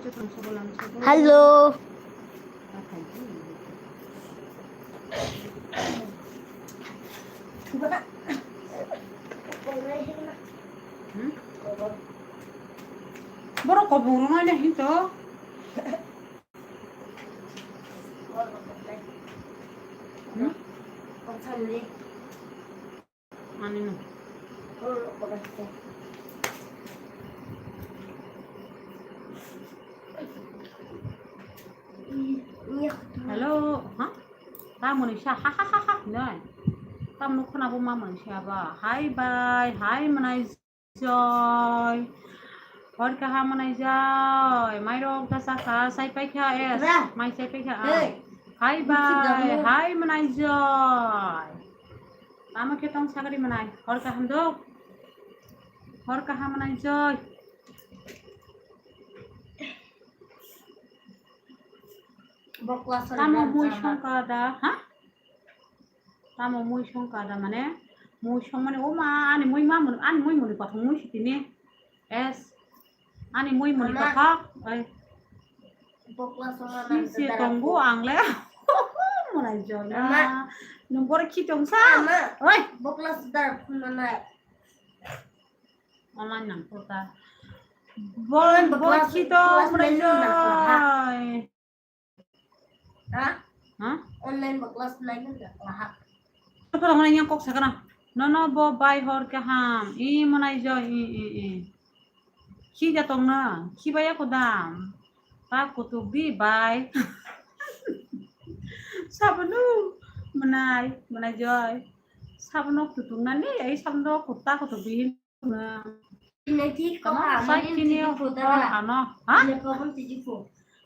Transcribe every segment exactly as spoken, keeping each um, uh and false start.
Hello. Borok kobong rwmani hinto. Ani no. Hello, ha? Tamoni sa ha ha ha ha noi. Tamno khona bo mamoni sa ba. Hi bye, hi manai joy. Hor kaham manai joy. Mai rok da sa kha, sai pai kha es. Mai sai pai kha. Hi bye, hi manai joy. Tamo khe tong sagri manai. Hor kaham dok. Hor kaham manai joy. Tamo mui songka da, ha? Tamo mui songka da mane mui songmani o ma ani mui ma muni, ani mui muni kothok mui sitini. Es. Ani mui muni kothok. Oi. Sisi tongo ang le. Manai joy na. Nung bor khitong sa. Oi. Bokla sudar phunanai. Online nang kota. Bon, bon, khito, mrai joy. Ha? Online ba class nine na ha. Ko mana yang kok sakana. No, no, bo bai hor kaham. I manai joy, i, i, i. Khi ja tong na, khi ba ya ko dam. Ta kutuk di bai. Sabanu, manai, manai joy. Sabanu kutuk na ni, ai sabanu kutta kutuk di. Tamo saikini hor ano, ha?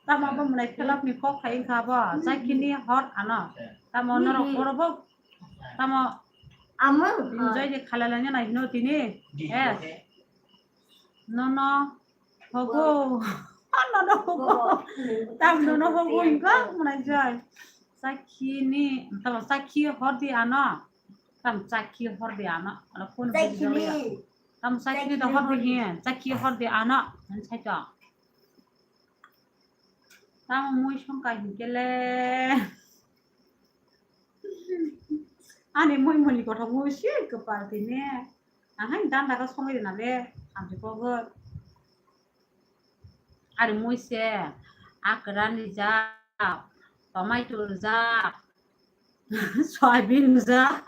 Tamo bo mwnai kelap ni kok khai wngkha bo, saikini hor ano. Tamo norok oro bo, tamo enjoy de khalai laina nai hino tini. Yes. Nono hogo. Nono hogo. Tam nono hogo wngkha mwnai joy. Saikini, tamo saiki hor di ano. Tam chakhi hor de ano, ano phone. Chakhi ni. Tam chakhi ni to hor de hin, chakhi hor de ano, an sai to. Tam mui song kai hin kele. Ani mui mui ni kothok mui si kepal tini. Ahai dan daga song de na le, am je ko go. Ari mui se, akran rijak, tomato rijak, soybean rijak.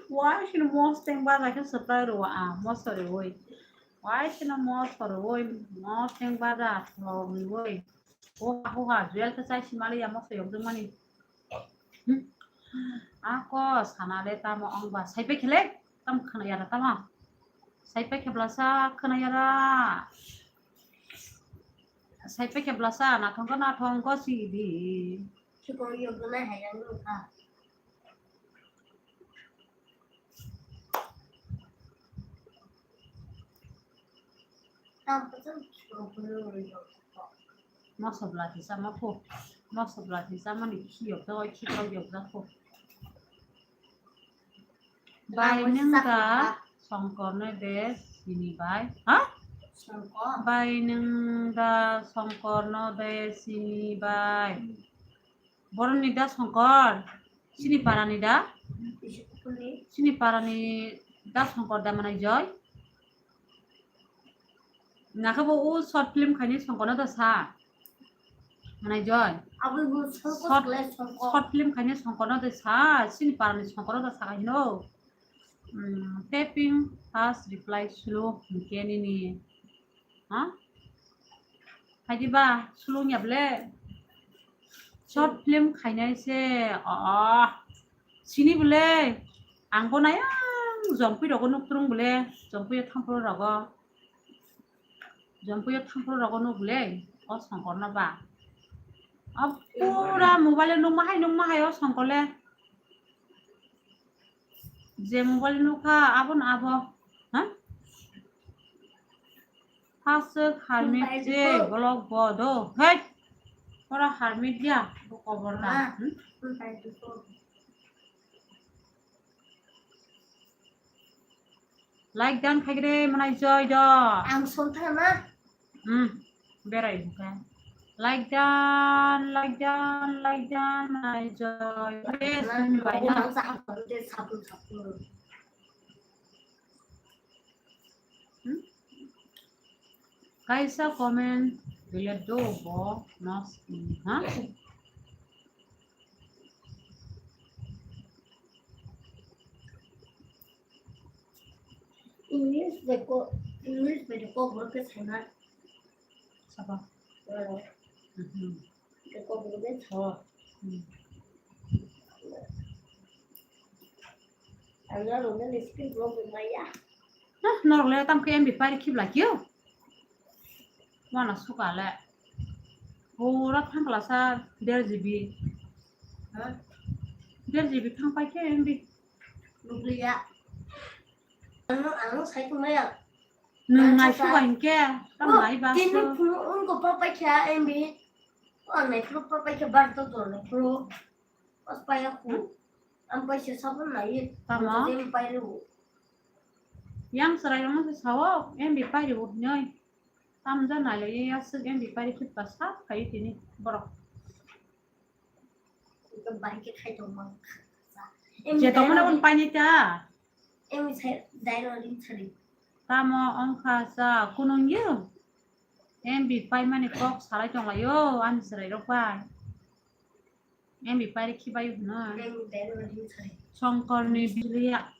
Wai sino mos teng baja khe swprai rwo ang, moso rwoi. Wai sino moso rwoi, mos teng baja rwoi. Hoha, hoha, juel khe chai simali ya moso yokjak mani. Ako sana le tamo ong ba sai pai khe le tam khna yara tamo. Sai pai khe blasa khna yara. Sai pai khe blasa nathong ko nathong ko si di. Chikon yok na hayang ka. Moso bwlati sama kho. Moso bwlati samani khiyok jago, khiyok jak kho. Bai nwng da Songkorno de sini bai. Ha? Bai nwng da Songkorno de sini bai. Boroni da Songkor, sini parani da? Sini parani da Songkor da manai joy? Nakhe bo o short film khaini Songkorno da sa. Manai joy. Short film khaini Songkorno da sa, sini parani Songkorno da sa khaino. Taping fast reply slow hwnkhe nini. Ha? Hai di ba, sulung ya ble. Short film khainai se, oh, sini ble. Ang bo nai ang jompui rogo nuk trung ble, jompui yo thampro rogo. Jompui yo thampro rogo nuk ble, o Songkor no ba. O pura mobile nuk ma hai nuk ma hai o Songkor le. Je mobile nukha, abo no abo. Ha? Haswk harmit je bolok bo do. Hei! Oro harmit ya, bo kobor da. Hmm? Like dan khaigre manai joy do. Ang songthar na. Hmm, berai buka. Like dan, like dan, like dan, nai joy. Yes, hmm, bai na. Nang sa hapang de sapul sapul. Hmm? Kaisa comment delete do bo, no, ha? English bai ko, English bai ko borok ke sana. Sabo. Hmm. Hmm. Ke ko borok ke sao. Hmm. Ang na rong na screen rok bai maya. Hah, norok le tam khe M B pairi khibla kio. Wana suka le. Pura thang kla sa der G B. Ha? Der G B thang pai khe M B. Nukliya. Ano, ano sai ko maya. Nwng nai suka hinkhe, tam nai ba. Tini phunu unko pa pai kha M B. O nai phunu pa pai kha bar to to nai phunu. Pas paya khu. Hmm? Ang paisa sabon nai. Tamo? Ang to jem pai lu. Yang serai rong se sao, M B pai lu noi. Tam ja nai le ya se M B pai ri khit pa sa kai tini borok. Ito bai ke khai tong mang. Je tong mana un pai ni ta. Em sai dai lo ring chari. Tamo ongkha sa kunung yu. M B pai mani kok salai tong lai yo, ani serai rok bai. M B pairi khibai hwno. Songkorni biliya.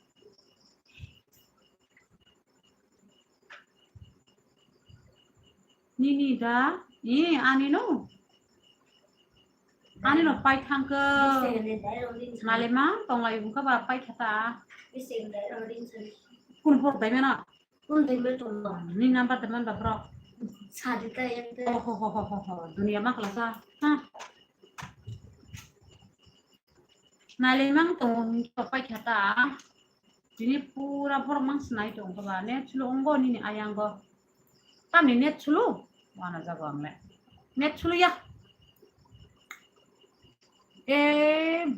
Nini da? I, ani no? Ani no pai thangkhe. Nalema tonglai wngkha ba pai khata. Kun por dai mena? Ni number teman ba bro. Sadi ta yang te. Oh, ho, ho, ho, ho, ho. Dunia ma kala sa. Ha. Nalai mang tong to pai khata. Tini pura borok mang sinai tong ba. Net sulu ongo nini ayango. Tamni net sulu. Wana jago ang le. Net sulu ya. এ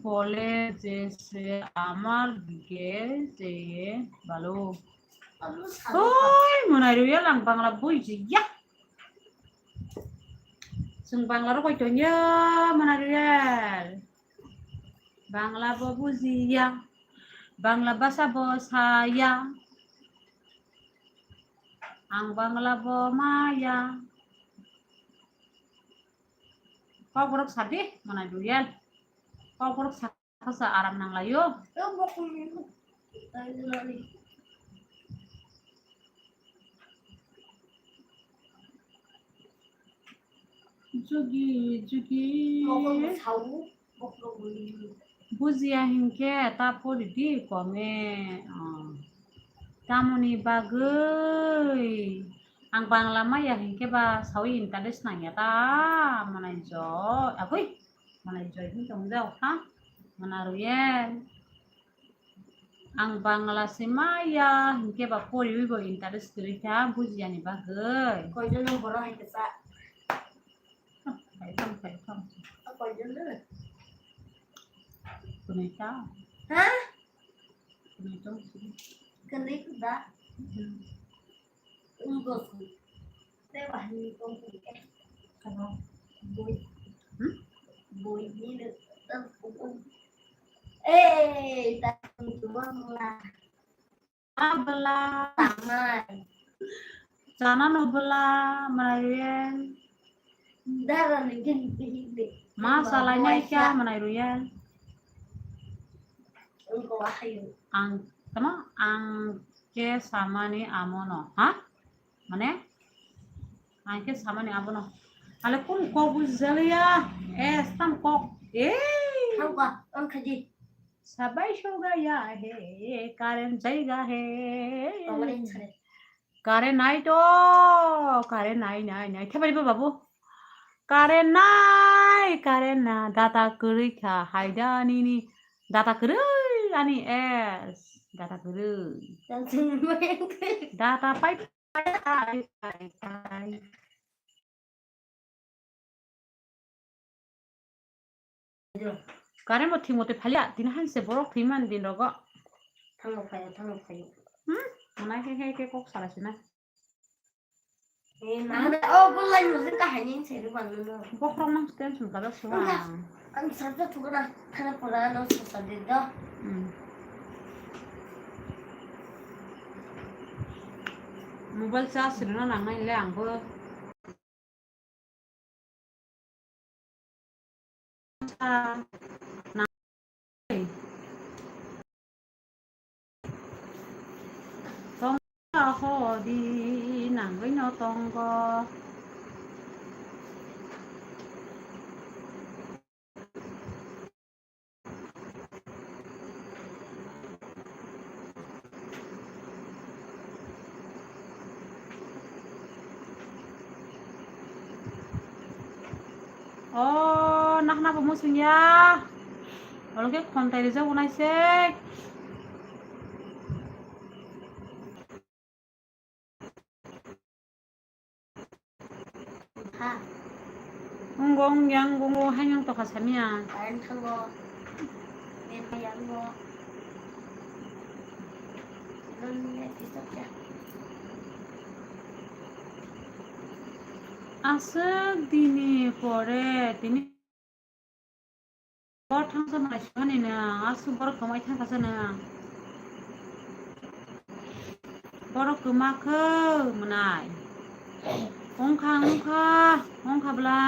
বলে যে সে আমার দিকে চেয়ে ভালো। Oi, mwnai rwya lang Bangla buji ya. Chwng Bangla rok bai tongya mwnai rwya. Bangla bo bujiya. Bangla basa bo saya. Ang Bangla bo maya. Kokborok sadi, mwnai duyal. Kokborok sa, sa aram nanglaio. Jugi, jugi. Bujiya hinkhe ta pori di kome. Tamoni bagwi ang Bangla maya hinkhe ba sawi interest nangya ta, mwnai jo, agwi, mwnai jo hin tong jao ha, mwnai ruye. Ang Bangla se maya hinkhe ba poriwi bo interest kwrwi kha, bujiyani bagwi. Koijon nang borok hai kwchak? Khaitham, khaitham. Koijon le? Kwnwi ta. Ha? Kwnwi tong sini. Kwnwi da? Hmm. Wngkha. Tei bahai ni tong sini. Kano? Boi. Hmm? Boi ni le. Eh, tak cuma. Abla. Tanai. Chana no bla, mwnai ruye. Dara ni gini gini. Ma salai nai kya mwnai ruye. Ang, tama, ang ke samani amono, ha? Mane? Ang ke samani abono. Ale kun kok bujaliya? Eh, stam kok. Eh. Ang ba, ang khaji. Sabai shoga ya he, current jaiga he. Current nai to, current nai, nai, nai. Thebai ba babu. Current nai, current na. Data kwrwi kha, haida nini. Data kwrwi ani es. Data kwrwi. Data pai, pai, pai, pai, pai. Current bo thik mote phalia, tini han se borok thwi man din rogo. Thango phaio, thango phaio. Hmm? Mwnai khe, khe, khe kok sala sina. Eh, mana? Oh, bolai nujin kahani seri bangno. Bokrok nang tension kada suwa. Ang sabja thukuna thana pura no sasa de do. Hmm. Mobile charge rwna nangnai le angbo. Tongkha hodi nangwi no tongo. O, nakhna bo muchung ya. Olo khe khonthai rijak bo naisik. Ha. Wngkha, wngya, wngkha, wngkha, haino wng tokha samya. Current thango. Net yango. Non net disturb ya. Aswk dini pore tini Borok thangsa mwnai sihani na, aswk borok kwmai thangkha se na. Borok kwma khe mwnai. Wngkha, wngkha, wngkha bwla.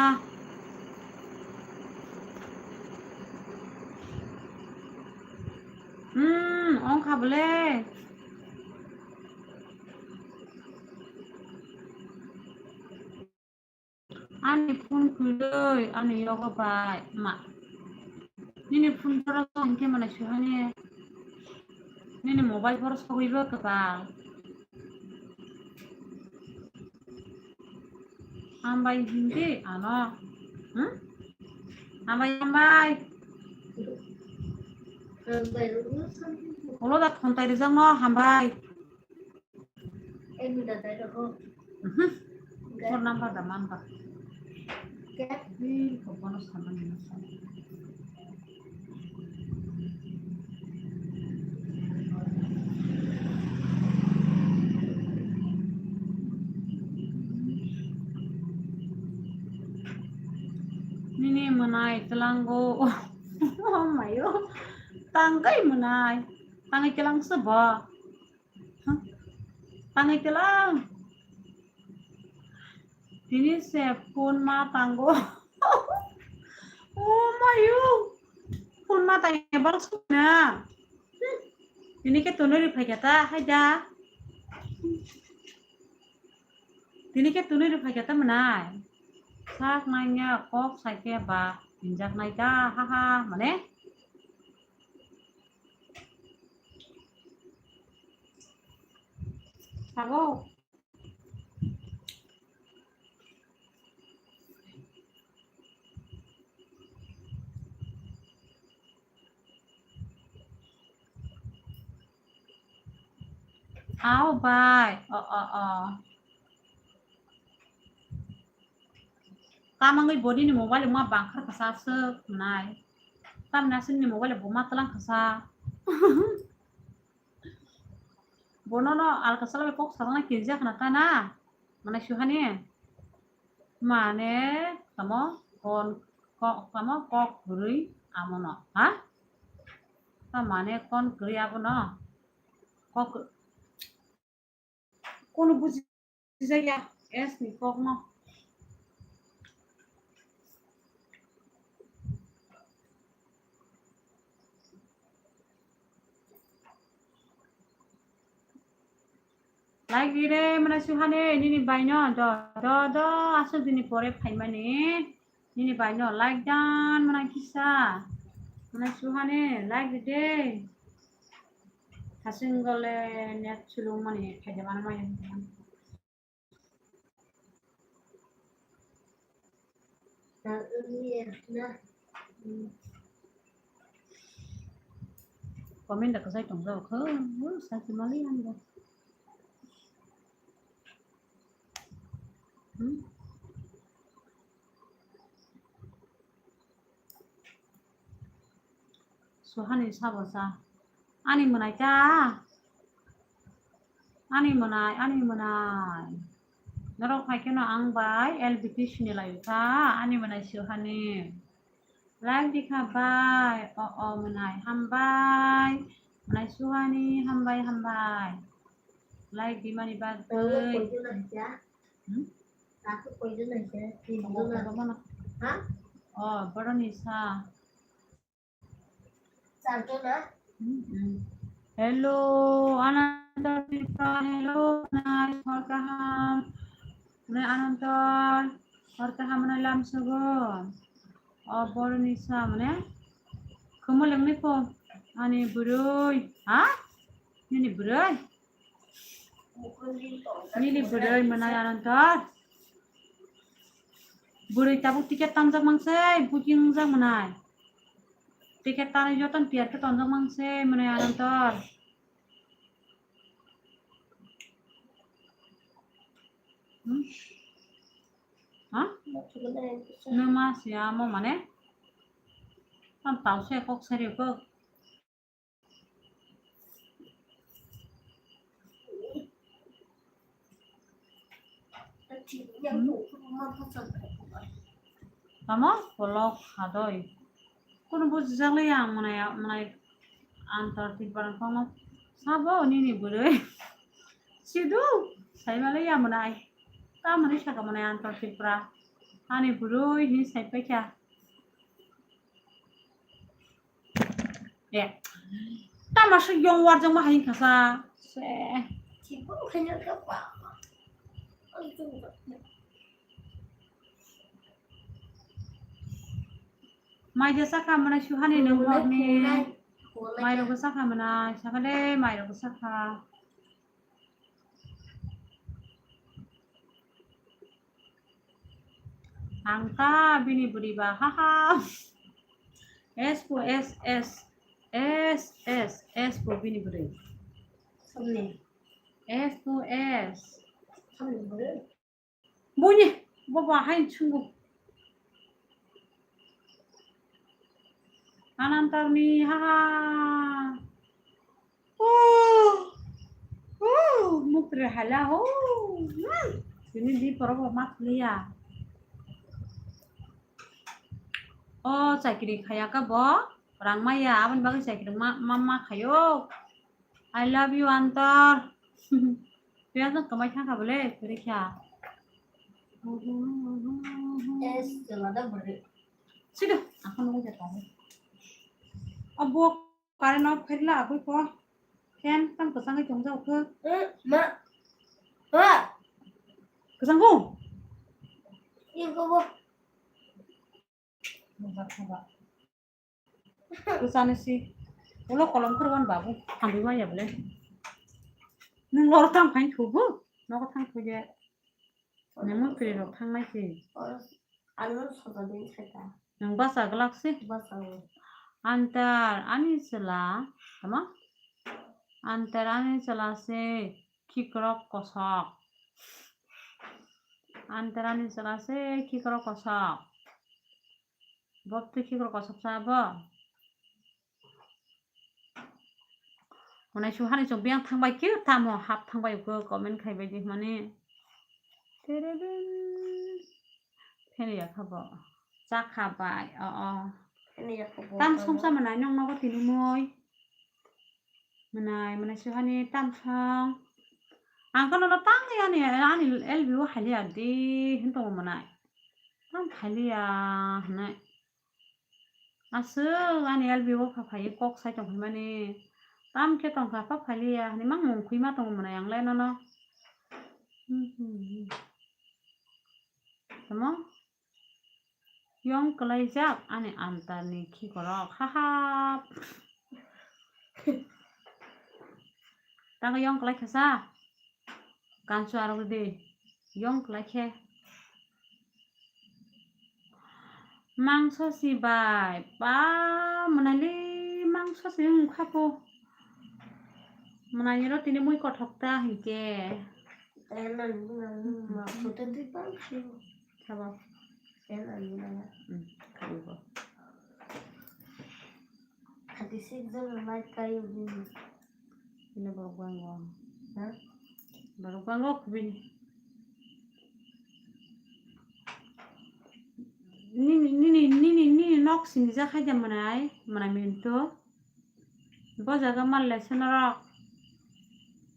Hmm, wngkha bwle. Ani phone kwrwi, ani yogo bai ma. Nini phone borok hinkhe mwnai sihani. Nini mobile borok sogwi bo kwbang. Hambai hindi ano. Hmm? Hambai, hambai. Ulo da khonthai rijak no hambai. Mhm. Phone number da man ba. Bil ko bono sama ni masa. Nini mwnai twlango. Oh mayo. Tangkai mwnai. Tangkai twlang se ba. Tangwi twlang. Tini se phone ma tango. Oh mayo. Phone ma tangwi bal suna. Tini khe tunui ri phaikha ta, hai da. Tini khe tunui ri phaikha ta mwnai. Sak nangya kok saikhe ba hinjak nai ta, ha ha, mane. Abo. Ao bai. O, o, o. Tamangwi bo nini mobile ma bangkhar kasa aswk nai. Tamni aswk nini mobile bo ma tlang kasa. Bono no alka salai kok sajana kinja khna ta na. Mane suhani. Mane tamo kon ko-, tamo kok kwrwi amono. Ha? Ta mane kon kwrwi abono. Kok Kono buji jaya S ni kokno. Like di re, mane suhani nini baino do, do, do, aswk dini pore phaimani. Nini baino like dan mwnai kisa. Mwnai suhani like di de. Hasing gole net sulung mani khaide mana maya. Comment da kasai tong jao kho, sai mali ang da. Hmm? Suhani sabo cha. Ani mwnai cha. Ani mwnai, ani mwnai. Norok hai kheno ang bai L B T sini lai kha, ani mwnai Suhani. Like di kha bai, o, o, mwnai hambai. Mwnai Suhani hambai, hambai. Like di mani bagwi. Hmm? Tongo, tongo mano. O, boroni sa. Hmm, hmm. Hello, Ananta Tripura, hello, mwnai, hor kaham. Mwnai Ananta, hor kaham, mwnai lamsogo. O, boroni sa, mwnai. Khumulwng ni pho, ani bwrwi, ha? Nini bwrwi? Nini bwrwi mwnai Anantar. Bwrwi tabuk ticket tanjak mansai, booking wngjak mwnai. Ticket tanwi jotono tiyar khe tonjak mansai mwnai Anantar. Hmm? Ha? Nwma siya mo mane? Tam tau se kok sari kok. Tamo? Polok hadoi. Kunu bujijak le yang mwnai, mwnai Antar Tripura phano. Sabo nini bwrwi. Sidu, sai ma le ya mwnai. Tamoni saka mwnai Antar Tripura. Ani bwrwi hin sai paikha. Eh. Tama se yong warjak ma hai khasa. Se. Mai de sakha mwnai Suhani nwng horni. Mai rok sakha mwnai, sakha de mai rok sakha. Ang ta bini bwrwi ba, ha ha. S po S, S, S, S, S po bini bwrwi. Somni. S po S. Somni bwrwi. Buni, bo ba hai chungo. Anantarni, ha ha. Oh, oh, mukre hala ho. Hmm. Sini di poro bo mat liya. Oh, chakri khaya ka bo. Rang maya, aboni bagwi chakri ma, ma, ma khayo. I love you, Antar. Piya no kamai thang ka bole, pori kha. Es, jala da bore. Sido, ako no jata. Abo Current off khairila abui pho. Fan tang kwchangwi tongjak khe. Eh, ma. Ma. Kwchangbo? Iko bo. Kwchani si. Ulo kolom khurban babu. Hambi maya bole. Nwng loro tang phain thubu. Nogo thang thuje. Nang mukri rok thangnai se. Ano soda din saita. Nang basa glak se. Basa o. Antar ani chwla, tama? Antar ani chwla se khikrok kosok. Antar ani chwla se khikrok kosok. Bob twi khikrok kosok sa bo. Hwnai su hani chwng biyang thangbai khe tamo hap thangbai khe comment khaibai di hwnmani. Tereben. Pheni ya kha bo. Cha kha bai. O, o. Pheni ya kha bo. Tam song sa mwnai nong nogo tini moi. Mwnai, mwnai su hani tam song. Ang kono no tang ya ni, ani L B o hali ya di, hin tongo mwnai. Tam hali ya, hwnai. Aswk ani L B o pha phaiwi kok sai tong phaimani. Tam khe tong kha pha phailiya hinwi mang mung khwi ma tongo mwnai ang le nono. Tamo? Yong kwlaijak ani antarni khikorok. Ha ha. Tamo yong kwlai kha sa? Kansu arok di, yong kwlai khe. Mangso si bai, ba, mwnali mangso si wng kha po. Mwnani ro tini mui kothok ta hinkhe. Sabo. Hmm, khawi bo. Thirty six jon like kai bini. Bini borok bango. Ha? Borok bango bini. Nini, nini, nini, nini nok sinijak hai de mwnai, mwnai minto. Bo jaga mal lesson rok.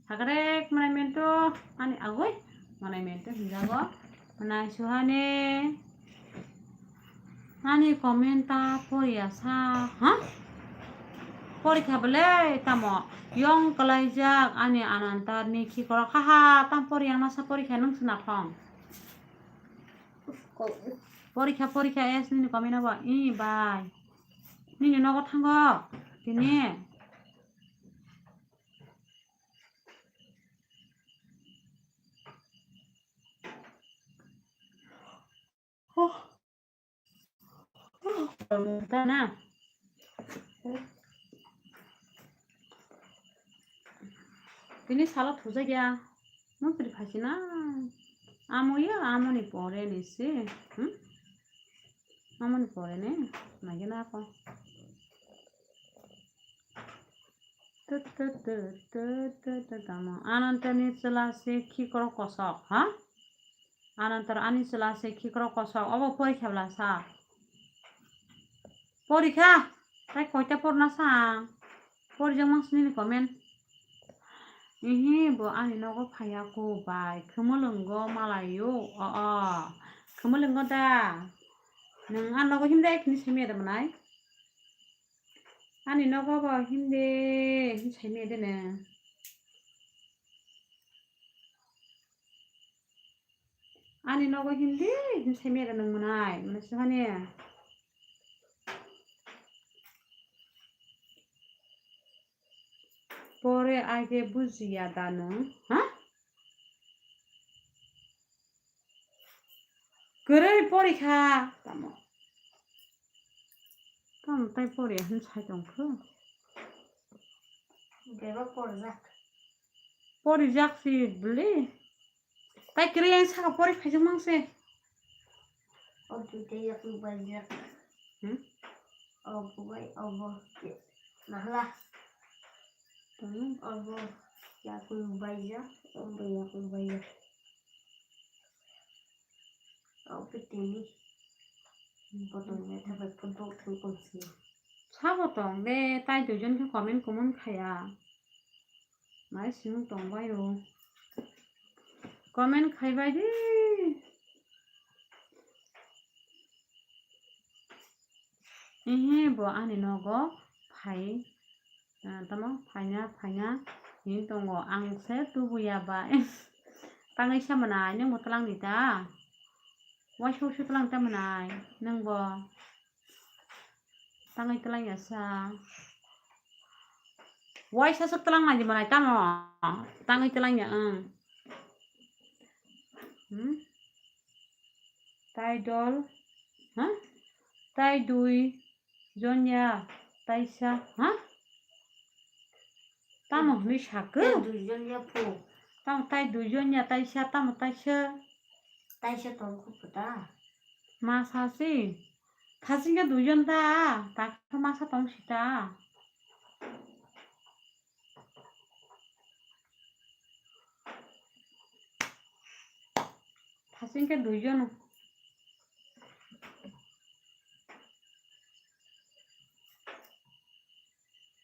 Hagrek mwnai minto, ani agoi mwnai minto hinjago. Mwnai suhane. Ani comment ta poriya sa, ha? Porikha bole tamo yong kalaijak ani anantar ni khikorok, ha ha, tam poriyang masa porikha nung sina thong. Porikha, porikha, es nini comment abo, i bai. Nini nogo thango, tini. Tana. Tini salo thujak ya. Nukri phai sina. Amo ya, amo ni pore ni se. Hmm? Amo ni pore ni. Nagi na ako. Tut, tut, tut, tut, tut, tut, tamo. Anantani chwla se khikrok kosok, ha? Anantar ani chwla se khikrok kosok. Obo porikha bwla sa. Porikha? Tai koita porna sa ang? Porijak mang sini ni comment. Ihi, bo ani nogo phaiya ko bai. Khumulwngo malayo. O, o. Khumulwngo da. Nwng ani nogo himde khini simi da manai. Ani nogo bo himde, hin saimaya de nwng. Ani nogo himde, hin saimaya de nwng mwnai, mwnai se hani. Pore age bujiya da nwng, ha? Kwrwi porikha. Tamo. Tamo tai poriya hwn sai tongkho. Bebak porijak. Porijak si bwle. Tai kwrwi ang saka pori phaijak mang se. O twi tei yak baijak. Hmm? O bubai, o bo. Nahla. Tamo. O bo yakung baijak, o bo yakung baijak. Obo tini. Botol metha bai football thwng tong sini. Sabo tong de, tai duijon khe comment comment khaya. Mai sing tong bai o. Comment khai bai di. Ehe, bo ani nogo phai, ah, tamo phaina, phaina hin tongo. Ang se tubuya ba. Tangwi sa mwnai, nwng bo twlang ni ta? Waisa waisa twlang ta mwnai, nwng bo? Tangwi twlang ya sa. Waisa se twlang nai di mwnai tamo? Tangwi twlang ya, ang. Hmm? Tai dol, ha? Tai dui jon ya, taisa, ha? Tamo hwnwi sakhe? Tai dui jon ya phu. Tamo tai dui jon ya, taisa, tamo taisa. Taisa tong kho phuta. Ma sa si. Thasing khe dui jon da, ta khe masa tong si ta. Thasing khe dui jon.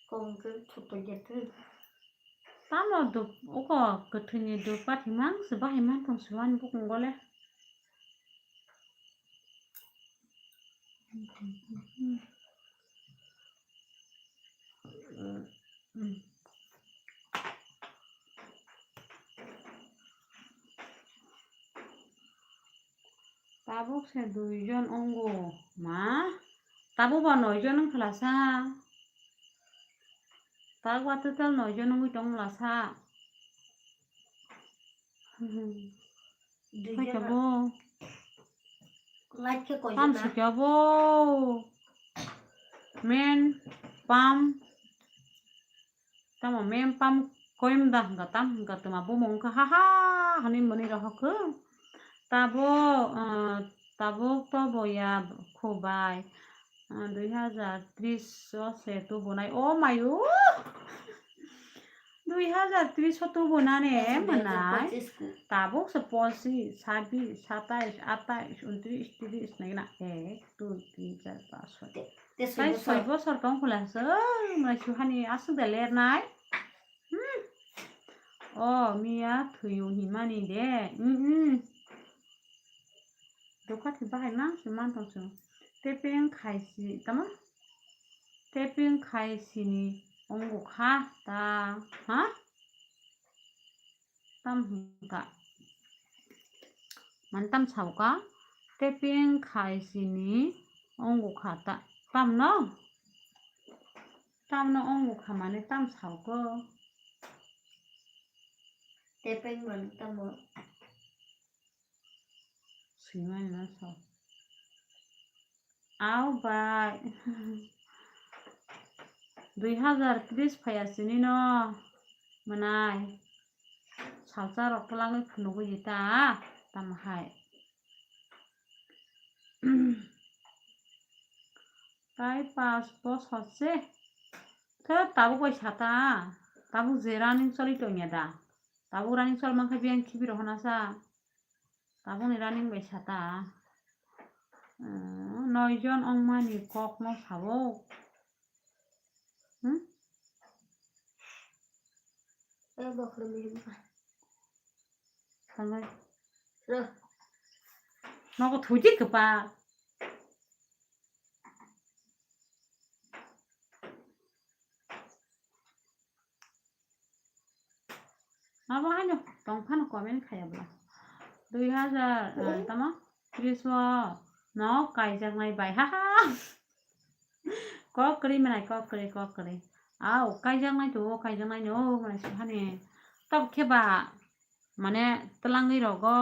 Kong khe thuto ya thwi. Tamo dup, uko kwthwini dup pathimang se bahai man tong se wani bukung gole. Tabuk se dui jon ongo ma. Tabuk ba noi jon wng khlasa. Tabuk ba total noi jon wngwi tong lasa. Dui jon. Khaikhe bo. Like khe koi jona. Tam sikya bo. Men pam. Tamo mem pam koim da hwnka tam hwnka twma bumung wngkha ha ha hwnwi mwnwi rohorkhe. Tabo, ah, tabuk to boya khubai, ah, dui hazar tris o se tubunai. O mayu! Dui hazar tris o tubu nane mwnai. Tabuk se pochis, sabis, satais, atais, untris, tris naikna. Ek, dui, tin, char, panch, soi. Tai soi bosor tong khula se, mwnai suhani aswk de lernai. Hmm. O, miya thwiyo himani de. Hmm, hmm. Dokha thwi bahai ma se man tong se. Tepeng khaisi, tamo? Tepeng khaisini ongo kha ta, ha? Tam hwnkha. Man tam sauka? Tepeng khaisini ongo kha ta. Tam no? Tam no ongo kha mane tam sauko? Tepeng mane tamo? Swimani no sa. Au bai. Dui hazar tris phaiya sini no mwnai. Salsa rok twlangwi phunugwi di ta. Tamo hai. Tai pas bosor se. Khe tabuk bai sata. Tabuk je running choli tongya da. Tabuk running chol mankha biyang khibi rohona sa. Tabukni running bai sata. Noi jon ongmani kokno sabo. Hmm? Thangwi. Nogo thuidi kwpa. Abo haino tong phano comment khaya bwla. Dui hazar, eh, tamo? Tris o no kaijaknai bai. Ha ha. Kok kwrwi mwnai, kok kwrwi, kok kwrwi. Au, kaijaknai to, kaijaknai no, mwnai suhani. Tok khe ba, mane, twlangwi rogo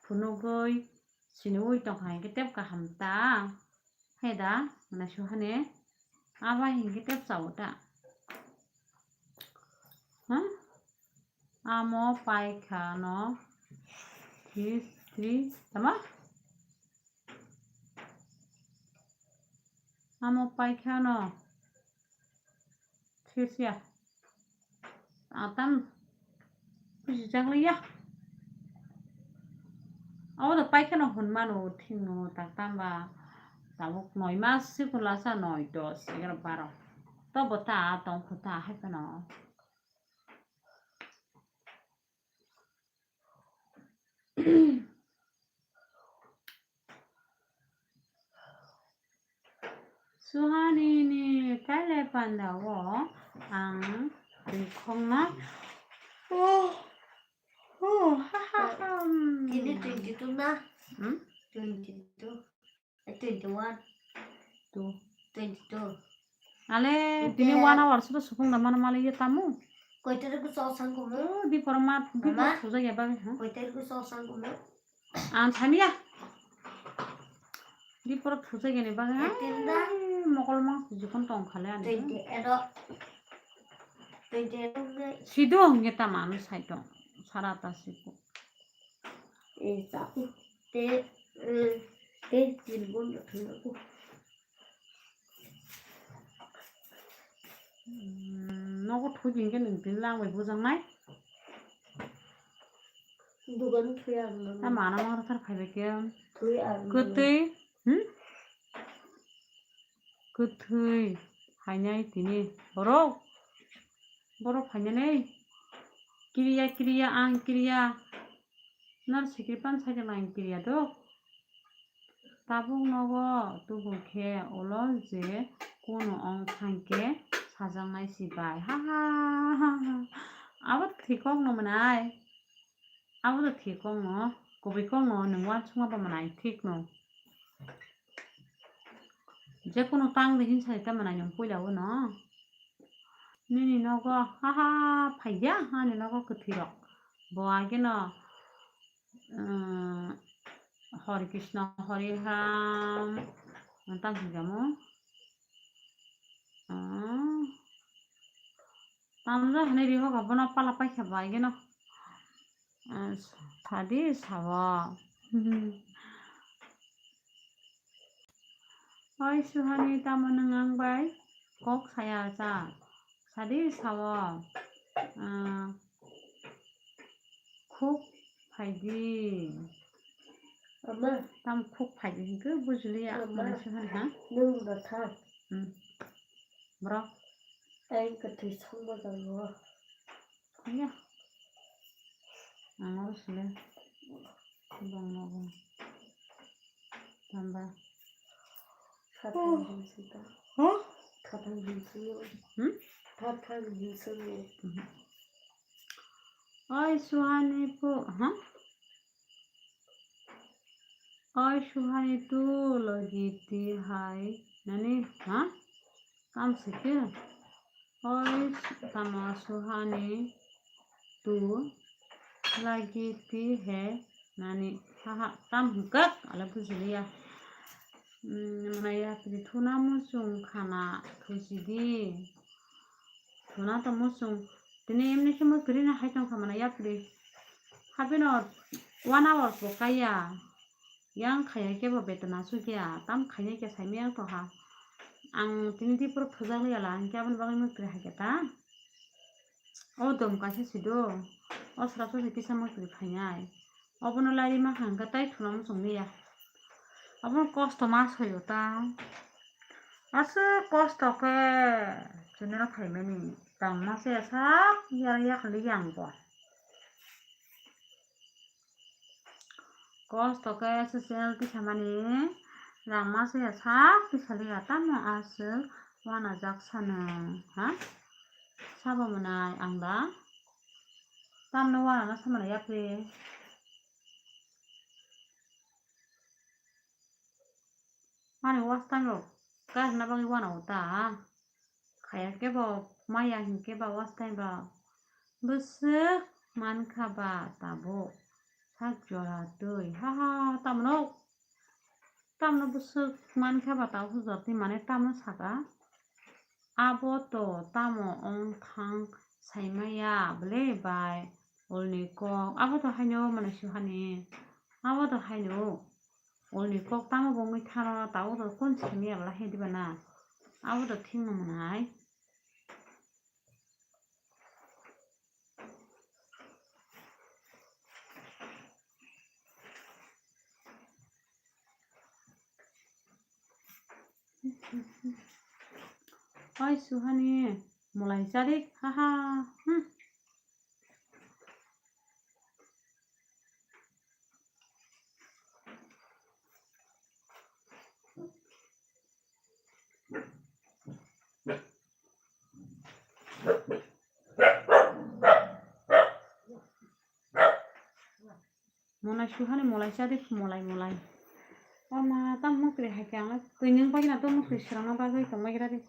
phunugwi, sinui tongkha hinkhe tep kaham ta. He da, mwnai suhani. Abo hinkhe tep chao ta. Ha? Amo paikha no history tama? Amo paikha no thirsiya. Atam bujijakliya. Abo do paikha no hwnmano thwngno tak tamba. Tabuk noi mas se kulasa noi dos egaroh baro. Tobo ta tongkhu ta hai phano. Suhani ni kailai panda o ang twi khokno. Oh, oh, ha, ha, ha, hmm. Tini twenty two na? Hmm? Twenty two. Twenty one. Two. Twenty two. Ale, tini one hour sudo supung da mana mali ye tamu. Koi tarik ko sol sang kumu? Oh, di poro ma, di poro suja ya bang, ha? Koi tarik ko sol sang kumu? Ang samiya. Di poro suja ya ni bang, ha? Eighteen da. Mokol mang jikon tong khale ani. Twenty eight. Twenty eight. Sido nge tamanu sai tong. Sara ta siku. Eh, sapi. Te, eh, te, tin gun da thuna ku. Hmm, nogo thuji hinkhe nwng tini langbai bujaknai. Dugan thuya ang. Ta mana ma thar phaibai khe. Thuya ang. Kwtwi, hmm? Kwthwi phainai tini borok. Borok phainani kiriya kiriya ang kiriya. Nor sikri pan saikhe lang kiriya do. Tabuk nogo tubu khe ulo je kunu ong thangkhe sajaknai si bai. Ha ha ha ha. Abo thwi kok no mwnai. Abo do thik kok no, kubui kok no, nwng uansukma ba mwnai thik no. Je kunu tang de hin sai ta mwnai nwng puila o no. Nini nogo, ha ha, phai ya, ani nogo kwthwi rok. Bo age no, um, Hare Krishna, Hare Ram, tang hinjamo. Ah. Tamja hinui rihogo bono pala paikha bai geno. Ah, sadi sao. Oi Suhani, tamo nwng ang bai kok saya cha? Sadi sao. Ah, khuk phaidi. Ama. Tam khuk phaidi hinkhe bujiliya. Ama. Mane se hwn ha? Nwng da tha. Hmm. Bro. Tei kwthwi songma tongo. Ya. Ang oro sile. Bang nogo. Tamba. Khathang hinsi ta. Huh? Khathang hinsi. Hmm? Khathang hinsi. Mhm. Oi Suhani po, huh? Oi Suhani tu lagi ti hai nani, huh? Kam sikhe. Oi tamo Suhani tu lagi ti hai nani. Haha, tam hwnkak ala bujiliya. Hmm, mwnai yapri thuna muchung khana thusi di. Thuna to muchung. Tini emni khe mwkri na hai tong kha mwnai yapri. Habino one hour po kaya. Yang khaya khe bo betona sukya. Tam khaya khe saimaya tong ha. Ang tini di poro thujak liya la, ang khe aboni bagwi mwkri hai khe ta. O dom kaisa si do. O sra sra se kisa mwkri phainai. Obono lari ma hangkhe tai thuna muchung liya. Obono kosto ma soyo ta. Aswk kosto khe chini no phaimani. Tang ma se sak yar yakhli yang bo. Kosto khe se channel tisamani rang ma se sak tisaliya tamo aswk wanajak sano, ha? Sabo mwnai ang da? Tamno wanano samano yapri? Ani watch time rok karna bagwi wanao ta. Khaya khe bo maya hinkhe ba watch time rok. Bwswk mankha ba tabuk sak jora twi. Haha, tamno, tamno bwswk mankha ba tabuk sak jora twi mane tamno saka. Abo to tamo wng thang saimaya bwle bai ulni kok. Abo to haino mwnai Suhani. Abo to haino. Ulni kok tamo bo wngwi thano, tabuk to kun saimaya bwla he diba na? Abo to thwngno mwnai. Oi Suhani, mwlai charik, haha, hmm. Mwlai Suhani mwlai chadi, mwlai, mwlai. O ma, tam mwkri hai khe ang twi nwng bagwi na to mwkri swrangna bagwi tongma gira di.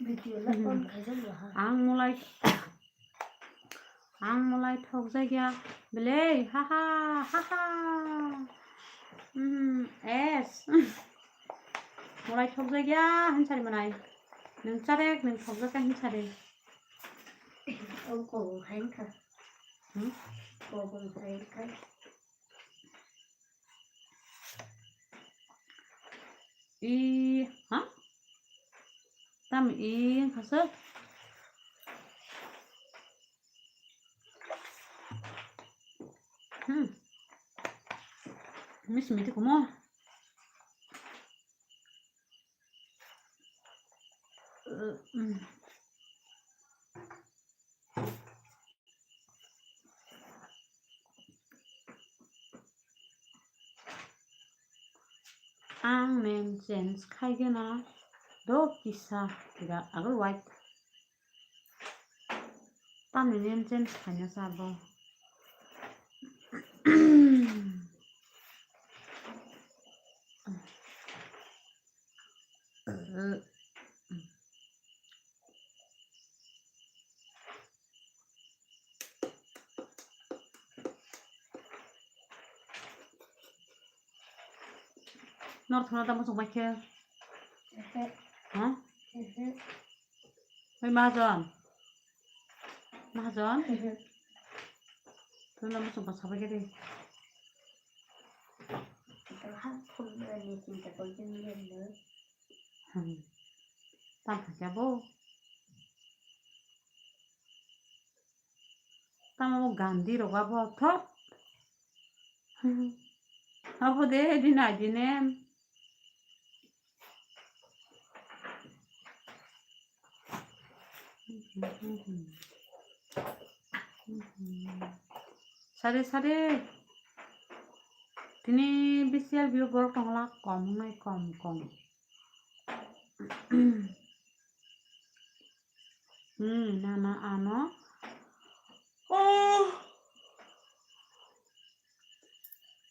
Video la on khaijak ya ha. Ang mwlai, ang mwlai thokjak ya. Belai, ha ha, ha ha. Hmm, es. Mwlai thokjak ya, hinsari mwnai. Nwng charek, nwng thokjak ya, hinsari. Ang kobong hai wngkha. Hmm? Kobong hai wngkha. I, ha? Tam i wngkha se. Hmm. Miss miti kumo. Uh, hmm. Ang name change khai gana do kisa kira agor white. Tamni name change khaina sabo. Nor thona tamo chong bai khe. Ehe. Ha? Ehe. Oi mahajon. Mahajon. Ehe. Thona tamo chong bai sabai khe de. Khulumani chinta koi jeng jeng no. Hmm. Tam khaja bo. Tamo Gandhi roga bo thot. Hmm. Abo de dina dine. Sare sare. Tini bisial biyo borok tongla kom nai kom kom. Hmm, nana ano. Oh.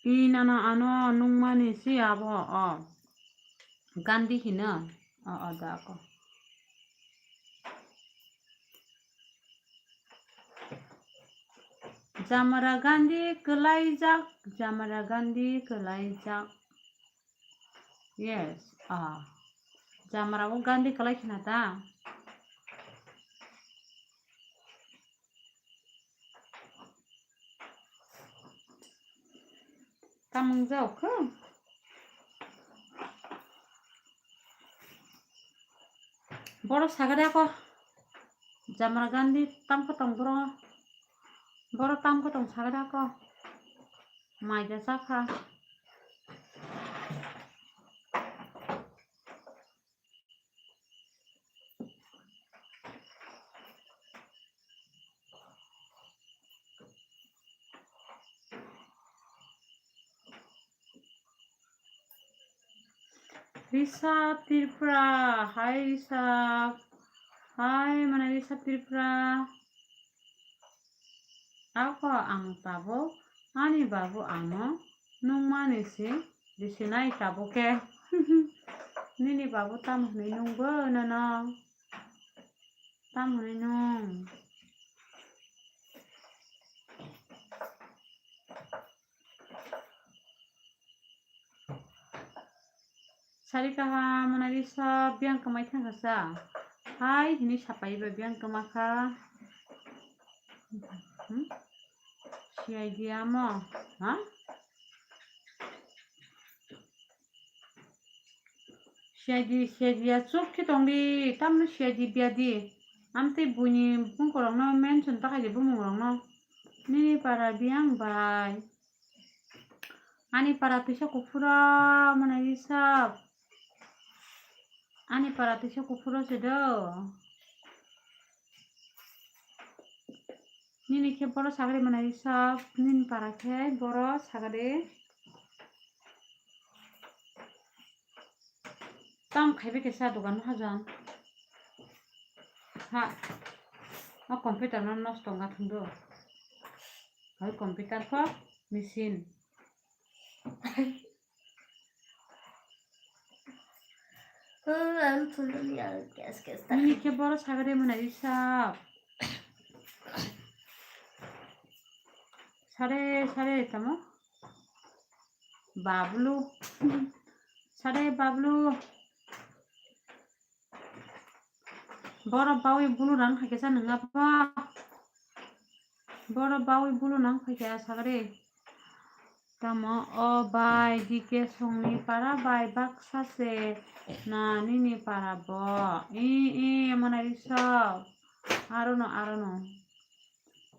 I nana ano nungmani si abo, o. Gandhi hino. O, o, da, ko. Jamara Gandhi kwlaijak, Jamara Gandhi kwlaijak. Yes, ah. Jamara o Gandhi kwlai khna ta. Tamung jao kho. Boro sagada ko. Jamara Gandhi tam kho tong boro. Boro tam kho tong sagada ko. Mai da sakha. Rishabh Tripura, hi Rishabh. Hi, mane Rishabh Tripura. Ako ang tabuk ani babu ano nungmani si bisinai tabuk khe. Nini babu tamo hwnwi nungbo nono? Tamo hwnwi nung? Sari kaham, mwnai Rishabh, biyang kwmai thangkha sa. Hai hini sapai ba biyang kwma kha. Hmm? C I D amo, ha? C I D, C I D ya chuk khe tong di, tamno C I D biya di. Amtwi buini bungkorokno mention ta khai di bumungrokno. Nini para biyang bai. Ani para tisa kuphuro, mwnai Rishabh. Ani para tisa kuphuro se do. Nini khe boro sagri mwnai Rishabh, nini para khe boro sagri. Tam khaibe kesa dogan hajang. Ha. O computer no nosto wngkha thwngdo. Hai computer kho machine. Oh, ang thuluni ang kes kes ta. Nini khe boro sagade mwnai Rishabh. Sare sare tamo. Bablu. Sare Bablu. Boro bawi bulu rang khaikhe sa nwnga ba. Boro bawi bulu nang khaikhe asagri. Tamo o bai D K songni para bai baksa se na nini para bo. I, i, mwnai Rishabh. Arono, arono.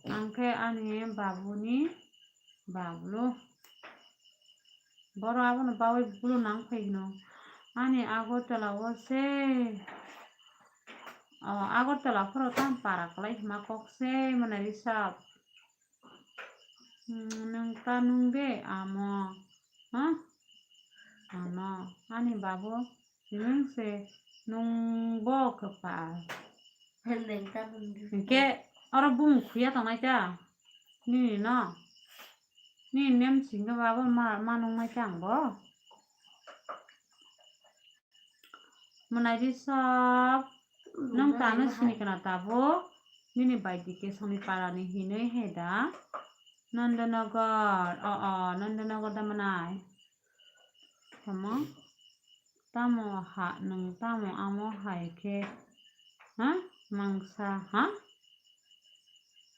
Ang khe ani babuni bablu. Boro abono bawi bulu nang phai hino. Ani Agartala o se, o, Agartala phoro tam para kwlai hima kok se mwnai Rishabh. Hmm, nwng ta nung de amo. Ha? Ano, ani babu. Nwng se nungbo kwpal. Nwng ta nung di. Hinkhe oro bumung khuya tongnai ta. Nini no. Nini nem singkhe babo ma, ma nungnai ta ang bo. Mwnai Rishabh, nwng tano sini kana tabuk? Nini bai D K songni parani hinwi he da? Nandanagar, o, o, Nandanagar da mwnai. Tamo, tamo ha, nwng tamo amo hai khe, ha? Mangsa, ha?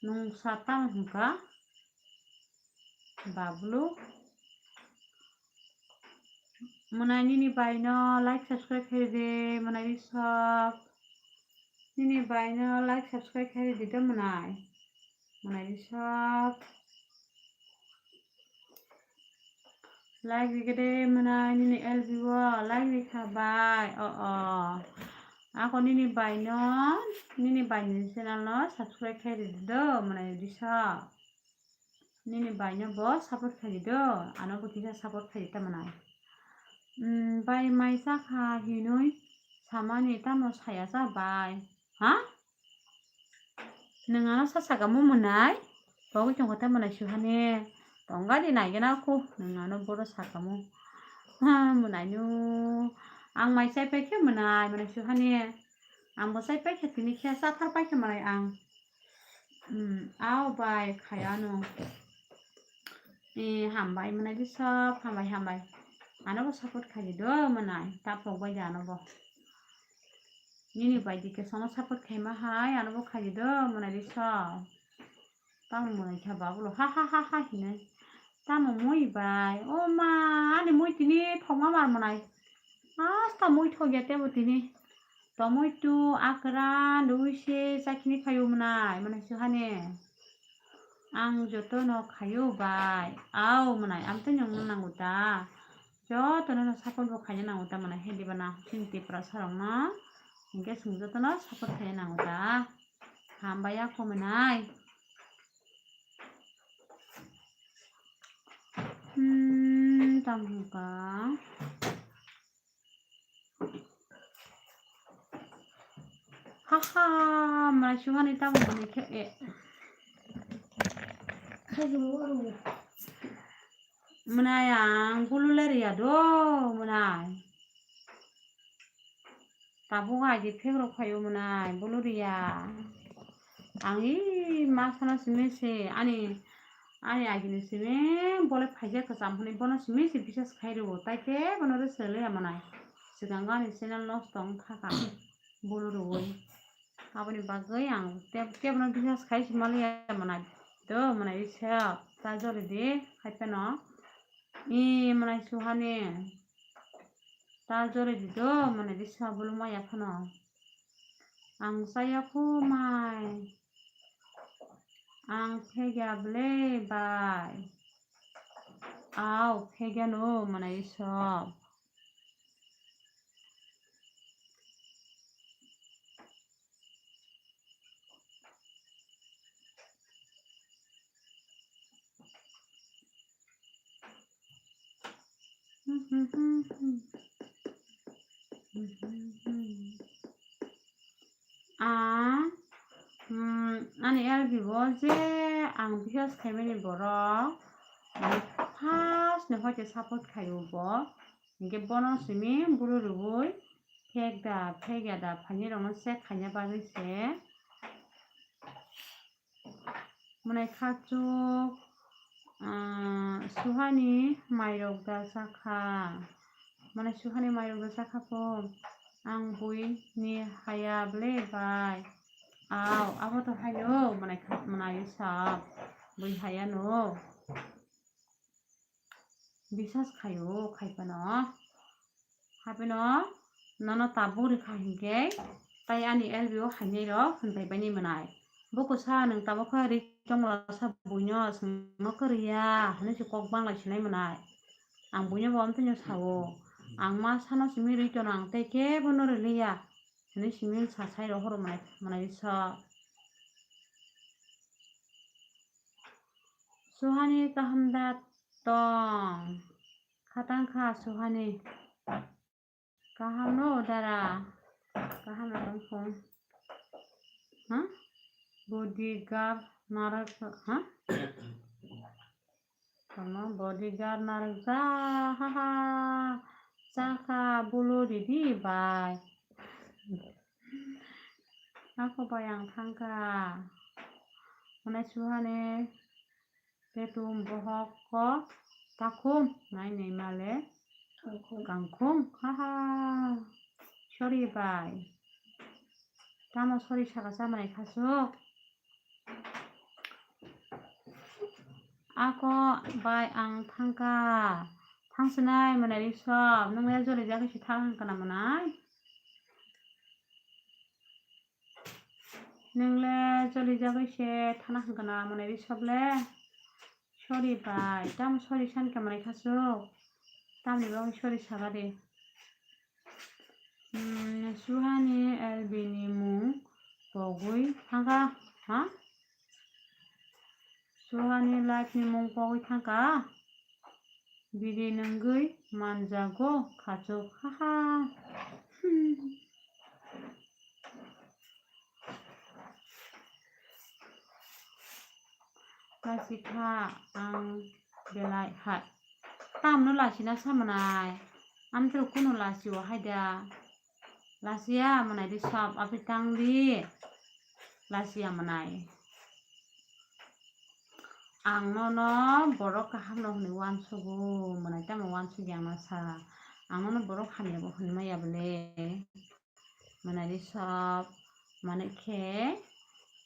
Nwng sa tamo hwnkha? Bablu. Mwnai nini bai no like subscribe khe di mwnai di sok. Nini bai no like subscribe khe di do mwnai. Mwnai di sok. Like di gede mwnai nini L B o like di kha bai. O o. Ako nini bai no nini bai ni channel no subscribe khe di do mwnai di sok. Nini bai no bo support khaidi do, ano bo kisa support khaidi ta mwnai. Umm, bai mai chakha hinui samani tamo saya cha bai. Ha? Nwng ano sa saka mu mwnai? Pogwi tongkha ta mwnai suhani. Tongga di naigena khu nwng ano boro saka mu. Ha, mwnai nu. Ang mai chai pai khe mwnai, mwnai suhani. Ang bo chai pai khe tini khe chathar pai khe mwnai ang. Umm, ao bai khai ano. E, hambai mwnai di sok, hambai, hambai. Ano bo support khai di do mwnai, ta pok bai di ano bo. Nini bai di khe sono support khai ma hai, ano bo khai di do mwnai di sok. Tamo mwnai kha babulo ha ha ha ha hinui. Tamo mui bai. O ma, ani mui tini thokma mar mwnai. Asta mui thokya tebo tini. Tomoi tu akra lui se chakini khayo mwnai, mwnai suhani. Ang joto no khayo bai. Ao mwnai, ang tei nongno nango da. Joto no support bo khaina nango da mwnai, hindi bana chini Tiprasa rok no. Hinkhe chwng joto no support khaina nango da. Hambai ya kho mwnai. Hmm, tamo hwnka. Haha, mwnai suhani tamo hwnwi khe, e. Mwnai ang bulu le riya do, mwnai. Tabuk agi phek rok phaio mwnai, bulu riya. Ang i ma sana simi se, ani, ani agini simi bole phaikhe kwcham hwnwi bono simi se bisas khai rwo, tai khe bono rw se le ya mwnai. Swkango ani channel nosto wng kha ka, bulu rwui. Aboni bagwi ang teb-, tebono bisas khai se maliya mwnai. Do mwnai risa ta jori di, hai phano. I mwnai suhani. Ta jori di do, mwnai risa bulu maya phano. Ang chaya khu mai. Ang phegya ble bai. Ao phegya no, mwnai risa. Ang, mm, ani L B o je ang bisas khaimani borok, mane first ni hoite support khaio bo. Hinkhe bono simi bulu rwui phek da, phek ya da, phaini rokno check khaina bagwi se. Mwnai khachuk, ah, suhani mairok da chakha. Mwnai suhani mairok da chakha po. Ang bui ni haya ble bai. Ao, abo to haino, mwnai kha-, mwnai sa bui haya no. Bisas khaio, khai phano. Hapheno nono tabuk rikha hinkhe, tai ani L B o hainai rok hwnbai bai ni mwnai. Bo kwsa nwng tabuk khe ri tongla sa buino, chwngno kwrwi ya hwnwi se kok bang lai sinai mwnai. Ang buino bo amtwino sao, ang ma sano simi ri tono, ang tei kebo no rwliya hwnwi simi sa sai rw horo mwnai, mwnai sa. Suhani kaham da tong? Khatang kha Suhani. Kaham no dara? Kaham no tong phung. Ha? Bodyguard narwk, ha? Tamo bodyguard narwk ja, ha ha. Chakha bulu ridi bai. Ako bai ang thangkha. Mane Suhani. Petum bohok kok takhum nai nai male kangkhung. Kangkhung, haha. Sorry bai. Tamo sorry saka chamani khasuk. Ako bai ang thangkha. Thangsinai mwnai ri sob, nwng le joli jagwi se thang hwn kana mwnai? Nwng le joli jagwi se thana hwn kana mwnai ri sob le? Sorry bai, tamo sorry san khe mwnai khasuk? Tamni bagwi sorry saba de. Hmm, Suhani L B ni mung pogwi thangkha, ha? Suhani life ni mung pogwi thangkha. Bidi nungwi manjago khachuk, haha. Hmm. Lasikha ang belai hai. Tamno lasina samanai. Amtwrwk kunu lasio haida. Lasiya mwnai di sab aphi tang di. Lasiya mwnai. Ang nono borok kaham no hwnwi uansugo, mwnai tamo uansugya ang no sa. Ang nono borok hamya bo hwnwi maya bole. Mwnai di sab mani khe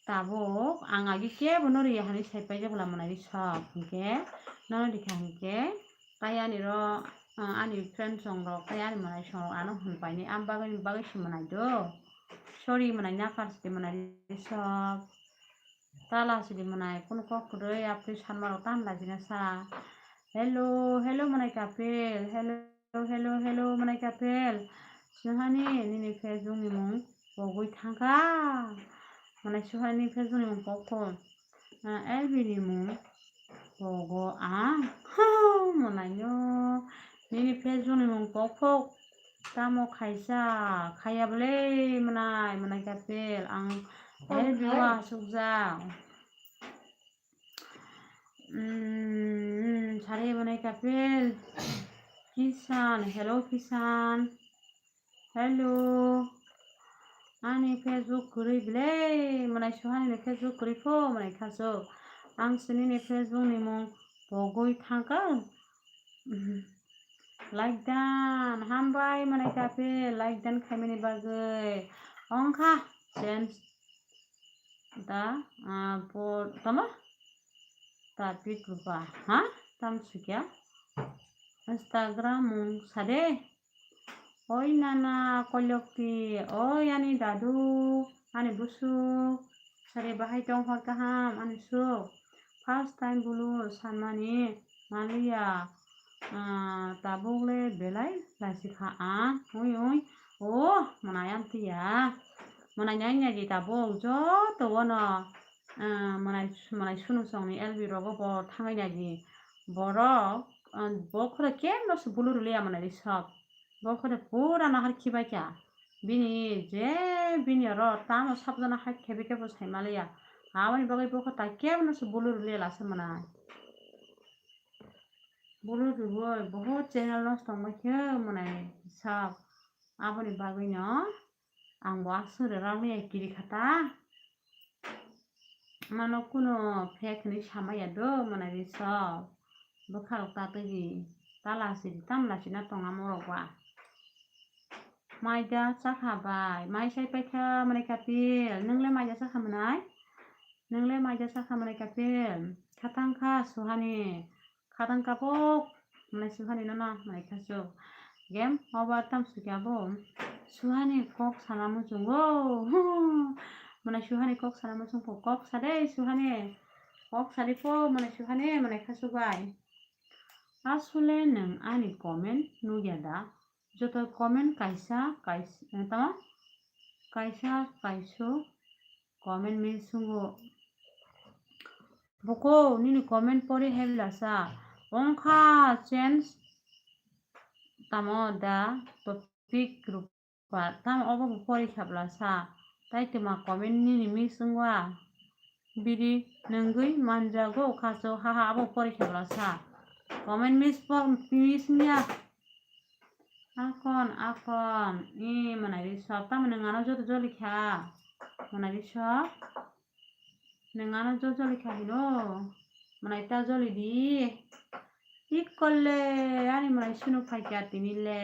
tabuk ang agi kebo no riya hwnwi sai paijak bwla mwnai di sab hinkhe nono rikha hinkhe. Tai ani ro, ah, ani friend song rok, tai ani mwnai song rok ano hwn paini, am bagwi, bagwi se mwnai do. Sorry mwnai, nakar sidi mwnai sok. Tala sidi mwnai, kunu kok kwrwi, apri sanma rok tam lajina sa. Hello, hello mwnai kapil, hello, hello, hello mwnai kapil. Suhani, nini Facebook ni mung pogwi thangkha. Mwnai Suhani Facebook ni mung pokho. Ah, L B ni mung pogo ang. Mwnai no. Nini Facebook ni mung pokphok. Tamo khaisa. Khaya bole mwnai, mwnai kapil. Ang L B o asukjak. Hmm, sari mwnai kapil. Kisan, hello Kisan. Hello. Ani Facebook kwrwi bile, mwnai Suhani ni Facebook kwrwi pho, mwnai khasuk. Ang sini ni Facebook ni mung pogwi thangkha. Like dan, hambai mwnai kapil, like dan khaimani bagwi. Ongkha, change da, ah, po, tama? Ta pit rupa, ha? Tam sukya? Instagram mung sade. Oi nana koilokti, oi ani dadu, ani busuk, sari bahai tong hor kaham, ani suk. First time bulu sanmani maliya, ah, tabuk le belai laisi kha ang, oi, oi, oh, mwnai amtiya, mwnai nai nai di tabuk joto wono, ah, mwnai, mwnai sunu songni L B rogo bo thangai nai di, borok, ah, bo khoro kemno se bulu rwliya mwnai di sok. Bo khe pura nahar khibai kha. Bini je bini oro tamo sabjana hai khibai khe bo sai maliya. Aboni bagwi bo khe ta kebo no se bulu rwliya lasa mwnai. Bulu rwui bohot channel nosto wngbai khe mwnai sab. Aboni bagwi no ang bo aswk rwrwk liya kiri kha ta. Mano kuno fake hinwi samaya do mwnai di sok. Bwkha rok ta twi di. Ta lasi di, tam lasi na tong amo rok ba. Maida chakha bai. Mai sai paikha mwnai kapil. Nwngle maida chakha mwnai? Nwngle maida chakha mwnai kapil? Khatang kha Suhani. Khatang kapok, mwnai Suhani nono, mwnai khasuk. Game over tam sukya bo. Suhani kok sana muchungo. Mwnai Suhani kok sana muchung po. Kok sade Suhani. Kok sadi po, mwnai Suhani, mwnai khasuk bai. Asole nwng ani comment nugya da? Joto comment kaisa, kaisa, eh, tamo? Kaisa, kaisu comment miss sungo. Buko nini comment pori hai blasa. Ongkha change tamo da topic rupa. Tamo obo bo pori kha blasa. Tai tuma comment nini miss wngwa. Biri nungwi manjago khaso haha abo pori kha blasa. Comment miss po, miss wngya. Akon, akon, i mwnai ri sok, tamo nwng ano joto joli kha, mwnai ri sok, nwng ano joto joli kha hino, mwnai ta joli di, ikolle, ani mwnai sunu phaikha tini le,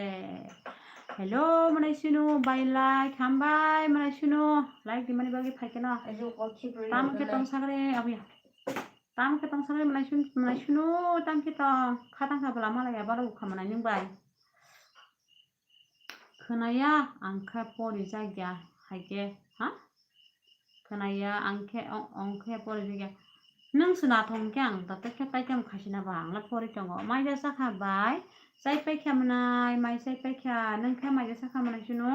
hello mwnai sunu, bai like, hambai mwnai sunu, like di mani bagwi phaikha no, tamo khe tong sagre, abuya. Tamo khe tong sabai mwnai sunu, mwnai sunu, tamo khe tong kha tang kha bwla malaya baro bwkha mwnai nwng bai. Khwnaya ang khe pori jak ya hai khe, ha? Khwnaya ang khe, ong, ong khe pori jak ya. Nwng se nathok hwn khe ang tato khe tai tamo khasina ba ang le pori tongo. Mai jasa kha bai, chai pai kha mwnai, mai chai pai kha, nwng khe mai jasa kha mwnai sunu.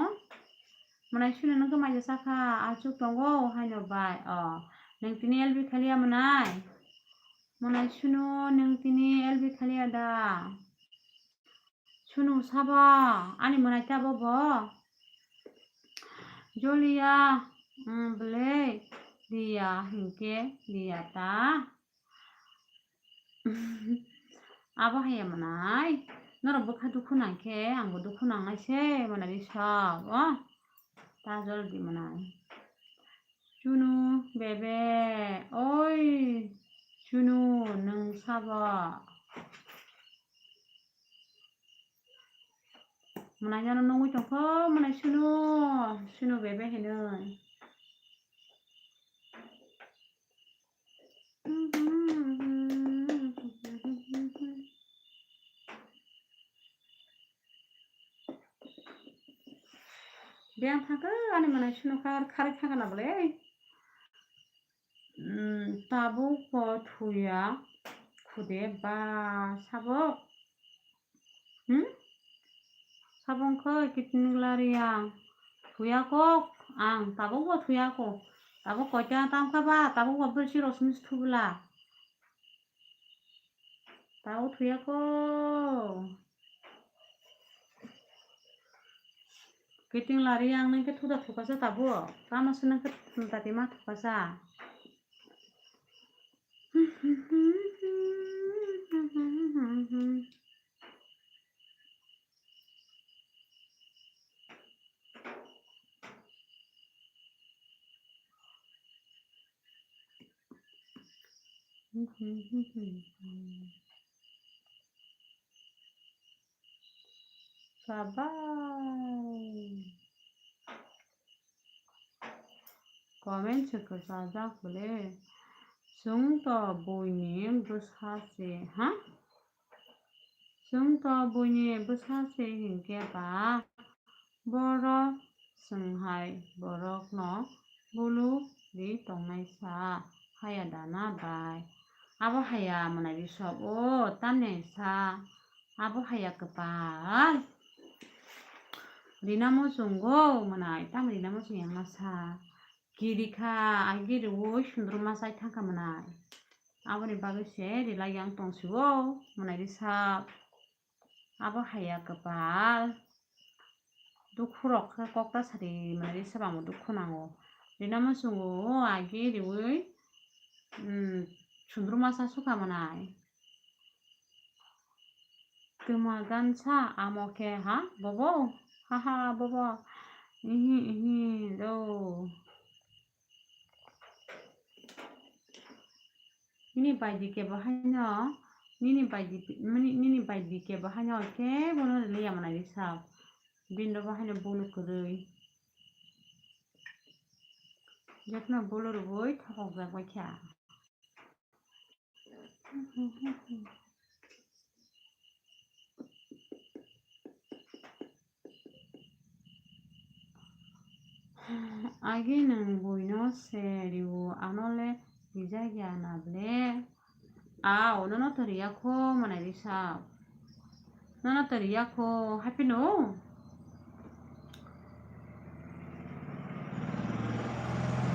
Mwnai sunu nwng khe mai jasa kha, achuk tongo haino bai. O, nwng tini L B khaliya mwnai? Mwnai sunu nwng tini L B khaliya da? Sunu sabo, ani mwnai ta bo bo? Joliya, mm, bwlwi, Riya hinkhe Riya ta. Abo haiya mwnai, norok bwkha dukhu nang khe, angbo dukhu nangnai se, mwnai ri sok, o, ta jol di mwnai. Chunu bebe, oi, chunu, nwng sabo? Mwnai nono nungwi tongkho, mwnai sunu, sunu bebe hinwi. Biyang thangkhe ani mwnai sunu khar khari thangkhe na bwle. Mm, tabuk bo thuya khude ba sabok. Hmm? Sabong khe kiting lari ang. Thuya kok ang, tabuk bo thuya kok. Tabuk koita tam kha ba, tabuk bo bwrwi rosmi thubla. Tao thuya ko. Kiting lari ang nang khe thuda thukasa tabo. Tamo se nang khe tati ma thukasa. Sabai. Comment se kwchajak bole. Chwng to buini bwsa se, ha? Chwng to buini bwsa se hinkhe ba, borok chwng hai borokno bulu ri tongnai sa haya dana bai. Abo haya mwnai bisok o tamni sa, abo haya kwpal. Rina muchungo mwnai, tam rina muchung yang sa. Kiri kha, agi riwi sundruma chai thangkha mwnai. Aboni bagwi se rila yang tong sio, mwnai ri sak. Abo haya kwpal. Dukhu rok khe kok ta sari mwnai ri sak bangma dukhu nango. Rina muchungo agi riwi, mm, sundruma cha sukha mwnai. Twma gansa amo khe ha bobo, ha ha bobo, ihi ihi do. Nini baidi kebo haino, nini baidi, nini, nini baidi kebo haino khe bono rwliya mwnai ri sak. Bini bo haino bono kwrwi. Jotono bolo rwui thopok jak bai kha. Agi nwng buino se rio, ano le rijak ya na ble? Ao, nono to riya kho, mwnai ri sak. Nono to riya kho, haphino?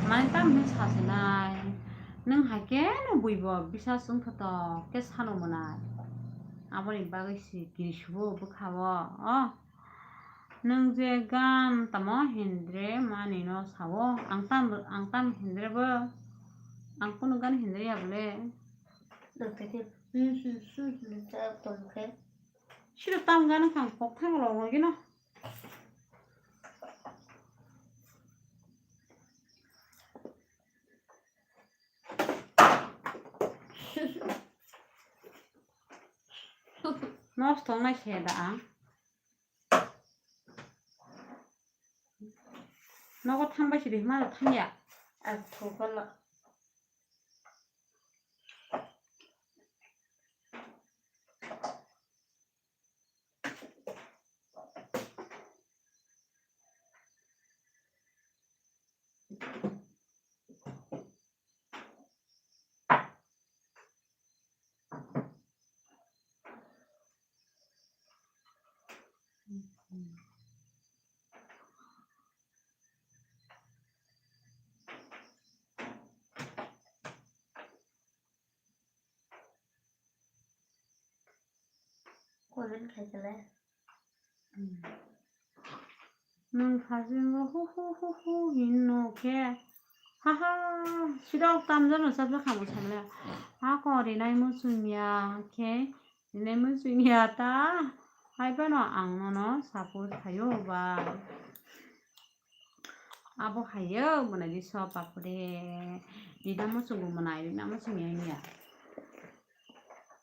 Mane tamni sasinai. Nwng hai khe no buibo bisa chwng thotok khe sano mwnai. Aboni bagwi si kiri subo bwkha-o. O. Nwng je gan tamo hindre mani no sao. Ang tam, ang tam hindre bo. Ang kunu gan hindre ya bole. Nwng tete, hmm, hmm, hmm, hmm, ta tong khe. Siro tam gan kang kok thang lo lo gino. Nosto wngnai se da ang. Nogo thang bai sidi hima thang ya. Ang thokala. Comment khaikhe le. Hmm. Nwng khajingo hu hu hu hu hinno khe. Ha ha, sidok tamjano sabjak khamu sabla. Ha ko rinai muchungya khe, rinai muchungya ta. Hai phano ang nono support khaio ba. Abo hayo mwnai di sob bapre. Rina muchungo mwnai, rina muchungya hinya.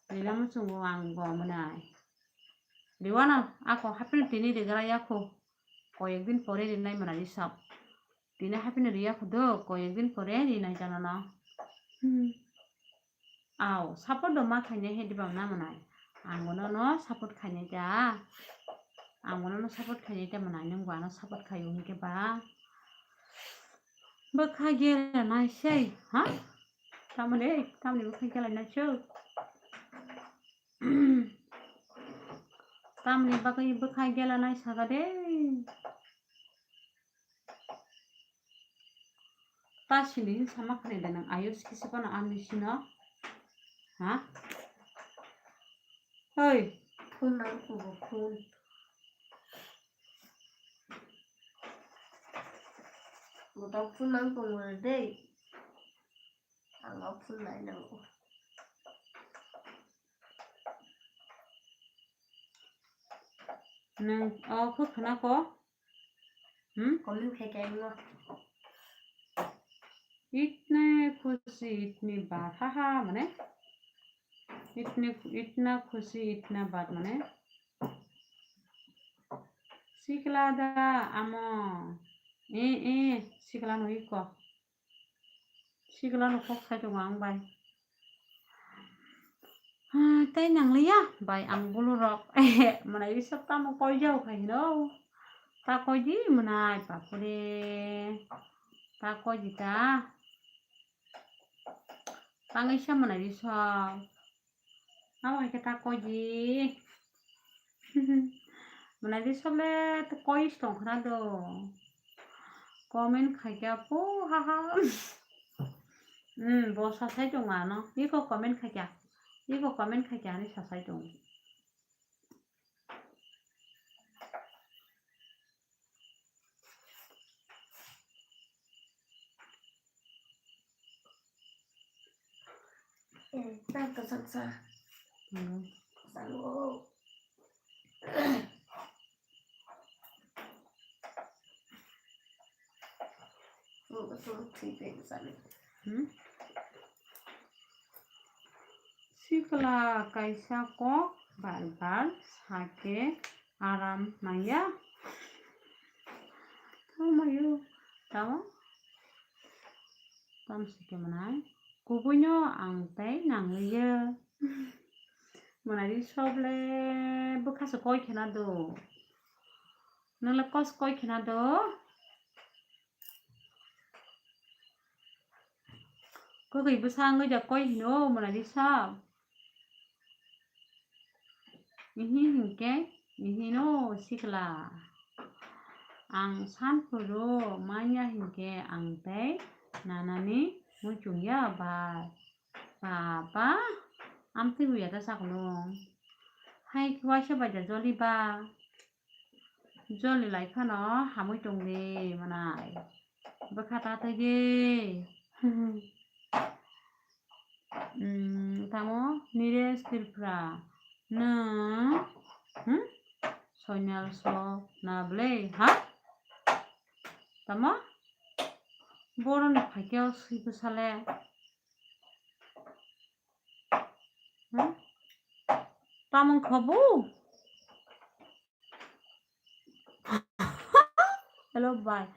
Rina muchungo ang bo mwnai. Riwano ako haphino tini rigra yakho. Koyek din pore rinai mwnai di sob. Tini haphino riya kho do, koyek din pore rinai jana no. Hmm. Aw, support do ma khainai he diba na mwnai. Ang bono no support khainai da. Ang bono no support khainai da mwnai, nwng bo ano support khaio hinkhe ba. Bwkha gela nai sei, ha? Tamoni, tamoni bwkha gela nai sei. Tamoni bagwi bwkha gela nai saka de. Ta sini hin sama khani da nang ayos kisi kono ani sino. Ha? Oi. Phone nang kubo phone. Budak phone nang kubo dei. Ang o phone nai nang. Nang o kho khna ko. Hmm? Comment khai khai mo. Itne khushi itni baat, ha ha, mane? Itne, itna khushi itna baat, mane? Sikla da amo. Eh, eh, sikla no iko. Sikla no kok sai tongo ang bai. Ah, tei nangliya bai ang bulu rok. Mwnai ri sab tamo koi jau khai hino. Ta koi di mwnai bapure. Ta koi di ta. Tangwi sa mwnai ri sab. Abo hai khe ta koi di. Mwnai di sob le koi tong khna do. Comment khai kha po ha ha. Hmm, bo sa sai tong ano. Iko comment khai kha. Iko comment khai kha ani sa sai tong. Eh, tak, tak, tak, tak. Hmm. Salo. Hmm? Sikla kaisa kok bar bar sake aram nangya. Tamo yo, tamo? Tamo sike mwnai. Kubuino ang tei nangliya. Mwnai di sob le bwkha se koi khena do. Nang le kos koi khena do. Kwkwi bwsa wngwi da koi hino mwnai di sa. Ihi hinkhe ihino sikla. Ang san phuru manya hinkhe ang tei nanani muchungya ba. Baba, amtwi buya da saklung. Hai waisa bai da joli ba. Joli lai phano hamwi tong di mwnai. Bwkha ta twi di. Hmm, tamo Niresh Tripura. Nwng, hmm? Soinal so na ble, ha? Tamo? Boroni phaikhe o swi bwsale. Hmm? Tamung khobu? Hello, bye.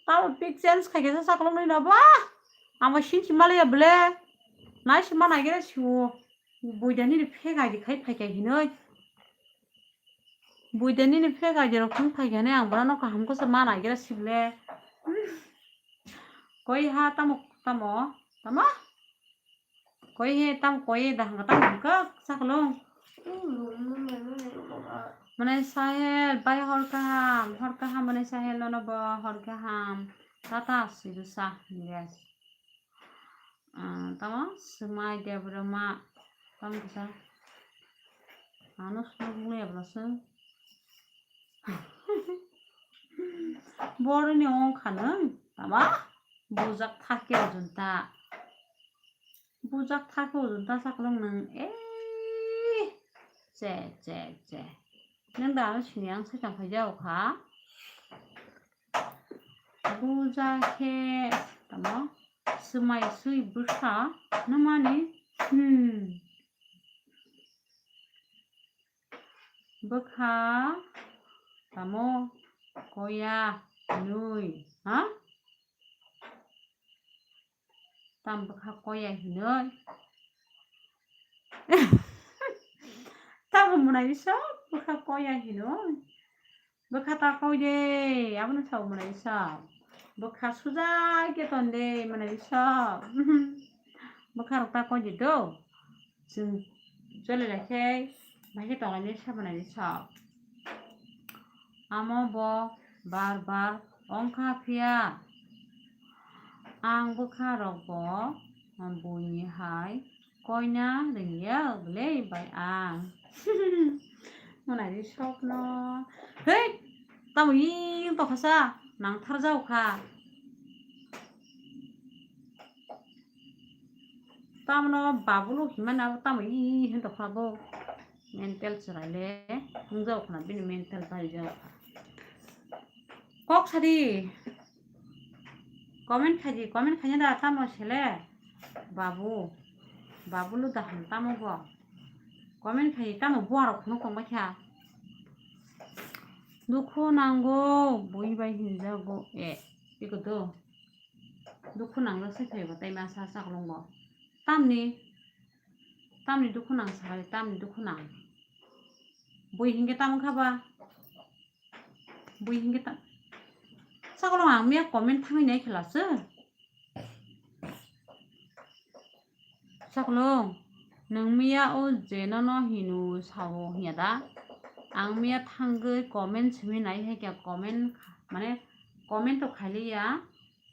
Tamo pic change khai khe sa saklong nai na ba? Amo sin si malaya ble. Nai si mana gere si o. Buidani ni phega di khai phai khai hinoi. Buidani ni phega di rok thung phai khai ne ang bana no kaham ko sa mana gere si ble. Koi ha tamo, tamo, tamo? Koi he tam koi da hanga tamo hangka saklong. Mwnai Sahel, bai hor kaham, hor kaham mwnai Sahel nono bo hor kaham. Tata sidu sa, yes. Ah, tamo swmai Debbarma, tamo kisa. Ano sumai bumai abla se. Boroni ongkha nang, tama? Bujak thake ujunta. Bujak thake ujunta saklong nang. Eh, che, che, che. Nang da ano sini ang sakang phai jao kha. Buja khe tamo swmai swi bwsa nangmani, hmm, bwkha tamo koya hinwi, ha? Tam bwkha koya hinwi. Tamo mwnai sok bwkha koya hinwi. Bwkha ta koi de, abono sao mwnai sok. Bwkha suja khe ton de mwnai sok. Bwkha rok ta koi de do. Chwng chole lai khe, bai khe tonglainai sa mwnai sok. Amo bo bar bar ongkha phiya. Ang bwkha rok bo buini hai koina rwngya bwlai bai ang. Mwnai ri sokno. Hei! Tamo i tongkha sa nangthar jao kha. Tamno babulo himani abo tamo i hin tongkha bo. Mental chwrai le wng jao khna bini mental bari jao kha. Kok sadi. Comment khaidi, comment khaina da tamo sele. Babu. Babulo da ham tamo bo. Comment khaidi tamo buarok khunu kongbai kha. Dukhu nango, bui bai hinjago. E, iko do. Dukhu nanglo se phaibo tai masa saklongo. Tamni, tamni dukhu nang sabai, tamni dukhu nang. Bui hingke tamo khaba. Bui hingke ta-, sakolong ang miya comment thangwi nai khela se. Sakolong, nwng miya o je nono hinu sao hiya da? Ang miya thangwi comment simi nai hai kya comment, mane comment to khailiya.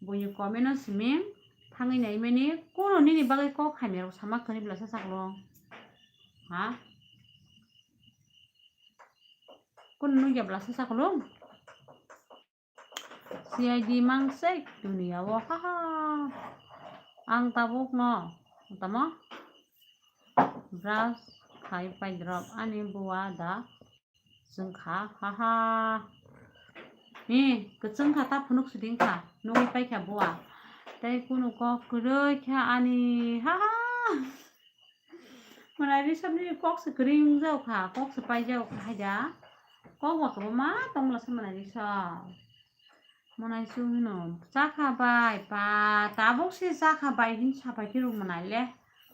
Buini comment no simi thangwi nai mani kono nini bagwi kok hamya rok sama kwrwi bwla sa sakolong. Ha? Kono nukya bwla sa sakolong. C I D mangsek dunia o, haha. Ang tabuk no, tamo? Brush khai paidrop ani bua da chwngkha, haha. Ni, kwchwngkha ta phunuk sidingkha, nugwi paikha bua. Tei kunu kok kwrwi kha ani, haha. Mwnai risabni kok se kwrwi wngjao kha, kok se paijao kha haida. Kok ba kwbangma tongmala se mwnai risab. Mwnai su hino chakha bai, pa tabuk se chakha bai hin sapai khe rw mwnai le.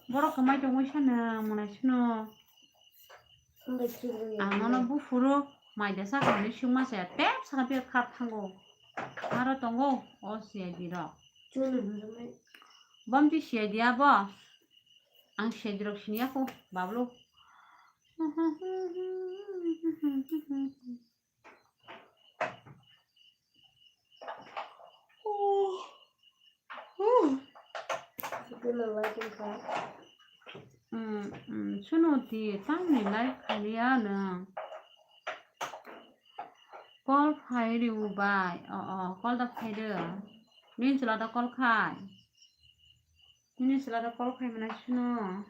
Borok kwmai tongwi sano mwnai suno. Ang nono buphuru maida chakha hinwi swngma se tep sakha tep khap thango. Aro tongo o C I D rok. Bom ti C I D abo. Ang C I D rok siniya kho, bablo. Hmm, hmm, suno di, tamni like khaliya nwng. Call phai riu bai. O, o, call da phai de. Nini chwla da call khai. Nini chwla da call khai mwnai suno.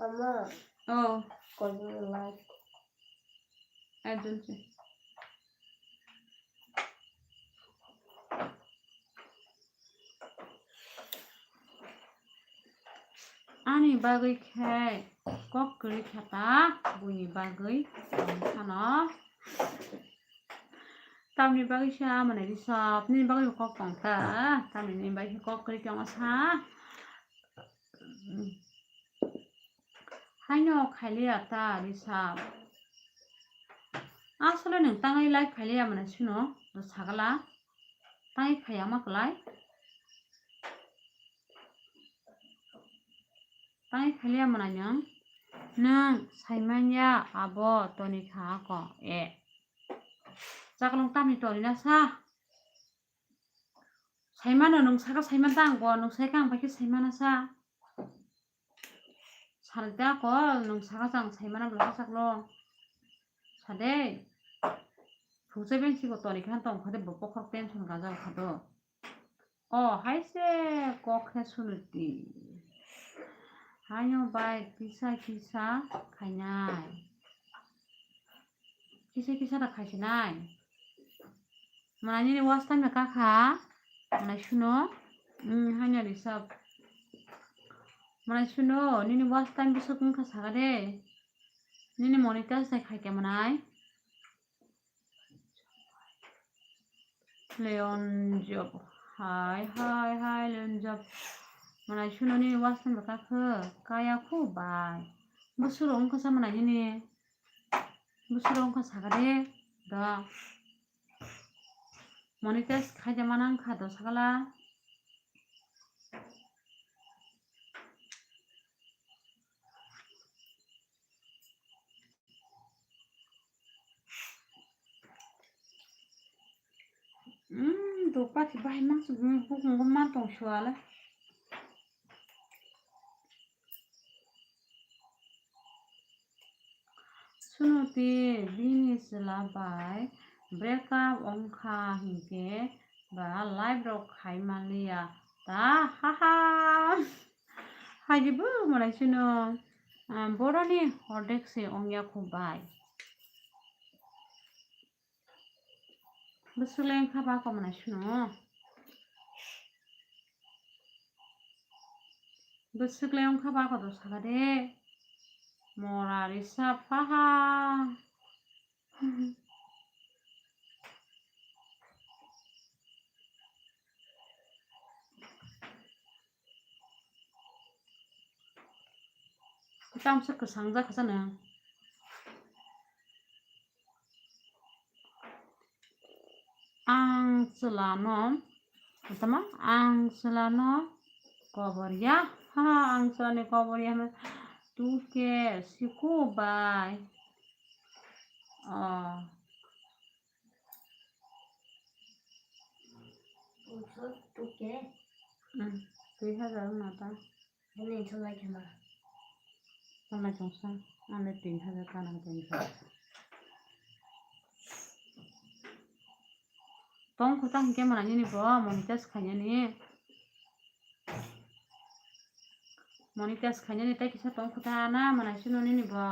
Ama. O. Call like. Ekjon se. Ani bagwi khe kok kwrwi kha ta, buini bagwi ang phano. Tamni bagwi sa mwnai risab, nini bagwi kok tong ta, tamni nini bagwi kok kwrwi tong sa. Haino khailiya ta risab. Asole nwng tangwi like khailiya mwnai suno, do sagala. Tangwi khaiya ma kwlai. Tangwi khailiya mwnai nwng? Nwng saimanya abo toni kha ako. E. Chaklong tamni toni na sa? Saimano nwng saka saiman tang bo, nwng saika ang bai khe saimana sa? Sal da kol, nwng saka chang saimana bwla kwchaklo. Sade. Phungsa bensi bo toni khan tong khade bo pokhor tension gajao khado. O hai se kok khe Sunuti. Haino bai kisa kisa khainai. Kisa kisa da khaisinai. Mwnai nini watch time no kakha. Mwnai suno. Hmm, haino risap. Mwnai suno, nini watch time bwswk wngkha saka de. Nini monitors dai khaikhe mwnai. Leon Job. Hai, hai, hai, Leon Job. Mwnai suno nini watch time no kakha. Kaya khu bai. Bwswk wngkha sa mwnai nini. Bwswk wngkha saka de. Da. Monitors khaida mana wngkha do sakala. Hmm, do pati bahai mangsa bukung man tong suala. Sunuti bini chwla bai break up wngkha hinkhe ba live rok khai manliya ta, haha. Haidi bo mwnai suno, ah, boroni hordek se wngya khu bai. Bwswk le wngkha ba komna sino. Bwswk le wngkha ba kotor saka de. Mora risa paha. Tamsa kwsang jakha sana. Ang chwlano, tama, ang chwlano kobor ya. Ha, ang chwlani kobor ya. Tuke siku bai. Oh. Tuke. Hmm, tui hajar na ta. Ani thalai khema. Thalai chongsa, ani tin hajar kana hai tongsa. Tong khuta hinkhe mwnai nini bo monetize khainani. Monetize khainani tei kisa tong khuta na mwnai sino nini bo.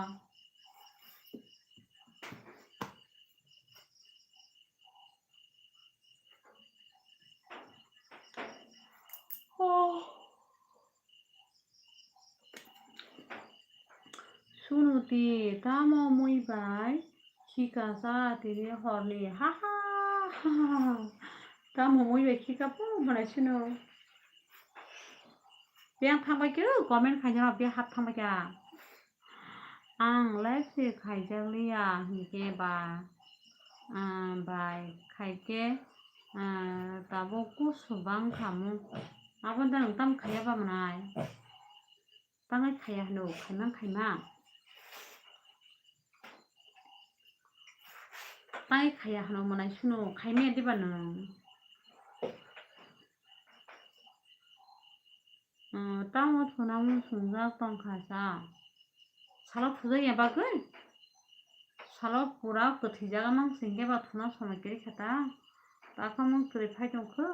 Oh. Sunuti, tamo mui bai khika sa tini horni? Ha, ha, ha, ha. Tamo mui bai khika po mwnai sino. Biyang thangbai khe comment khaina biya hap thangbai kha. Ang live se khaijakliya hinkhe ba, ah, bai khaikhe, ah, tabuk kusu bang khamu. Abo da nwng tam khaiya ba mwnai? Tangwi khaiya hwno, khaimang khaimang. Tangwi khaiya hwno mwnai sino, khaimaya diba nwng? Tamo thuna muchungjak tongkha sa. Salo thujakya bagwi? Salo pura kwthwijak mang singkhe ba thuna somoi kwrwi kha ta. Takhamung kwrwi phai tongkha.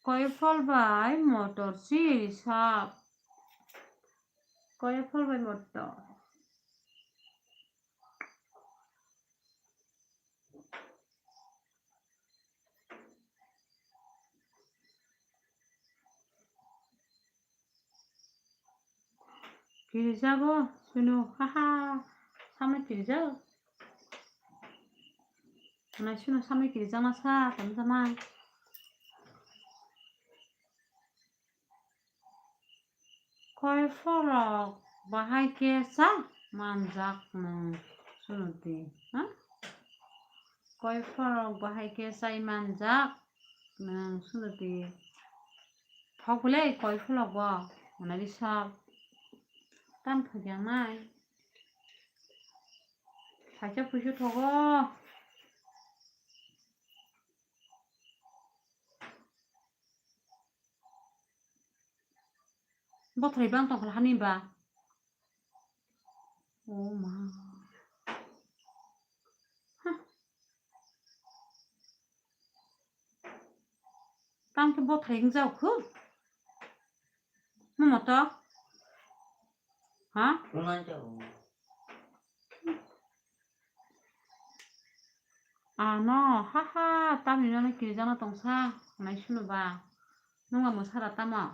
Koiphol bai motor si sak. Koiphol bai motor. Kirijago sunu, haha, samai kirijak. Nai sunu samai kirijak na sa, tamo tamo. Koiphorok bahai khe cha manjak nwng Sunuti, ha? Koiphorok bahai khe chai manjak nwng Sunuti. Thok bwle koiphorok bo. Onani sal. Tam thokya nai. Phaisa phuisu thogo. Bothrai bang tongkha hani ba. Oh ma. Huh. Tang khe bothrai wng jak kho. Mama to? Ha? Ano, ha ha, tamni nono kirijana tongsa, nai sunu ba. Nungba mwsara tamo?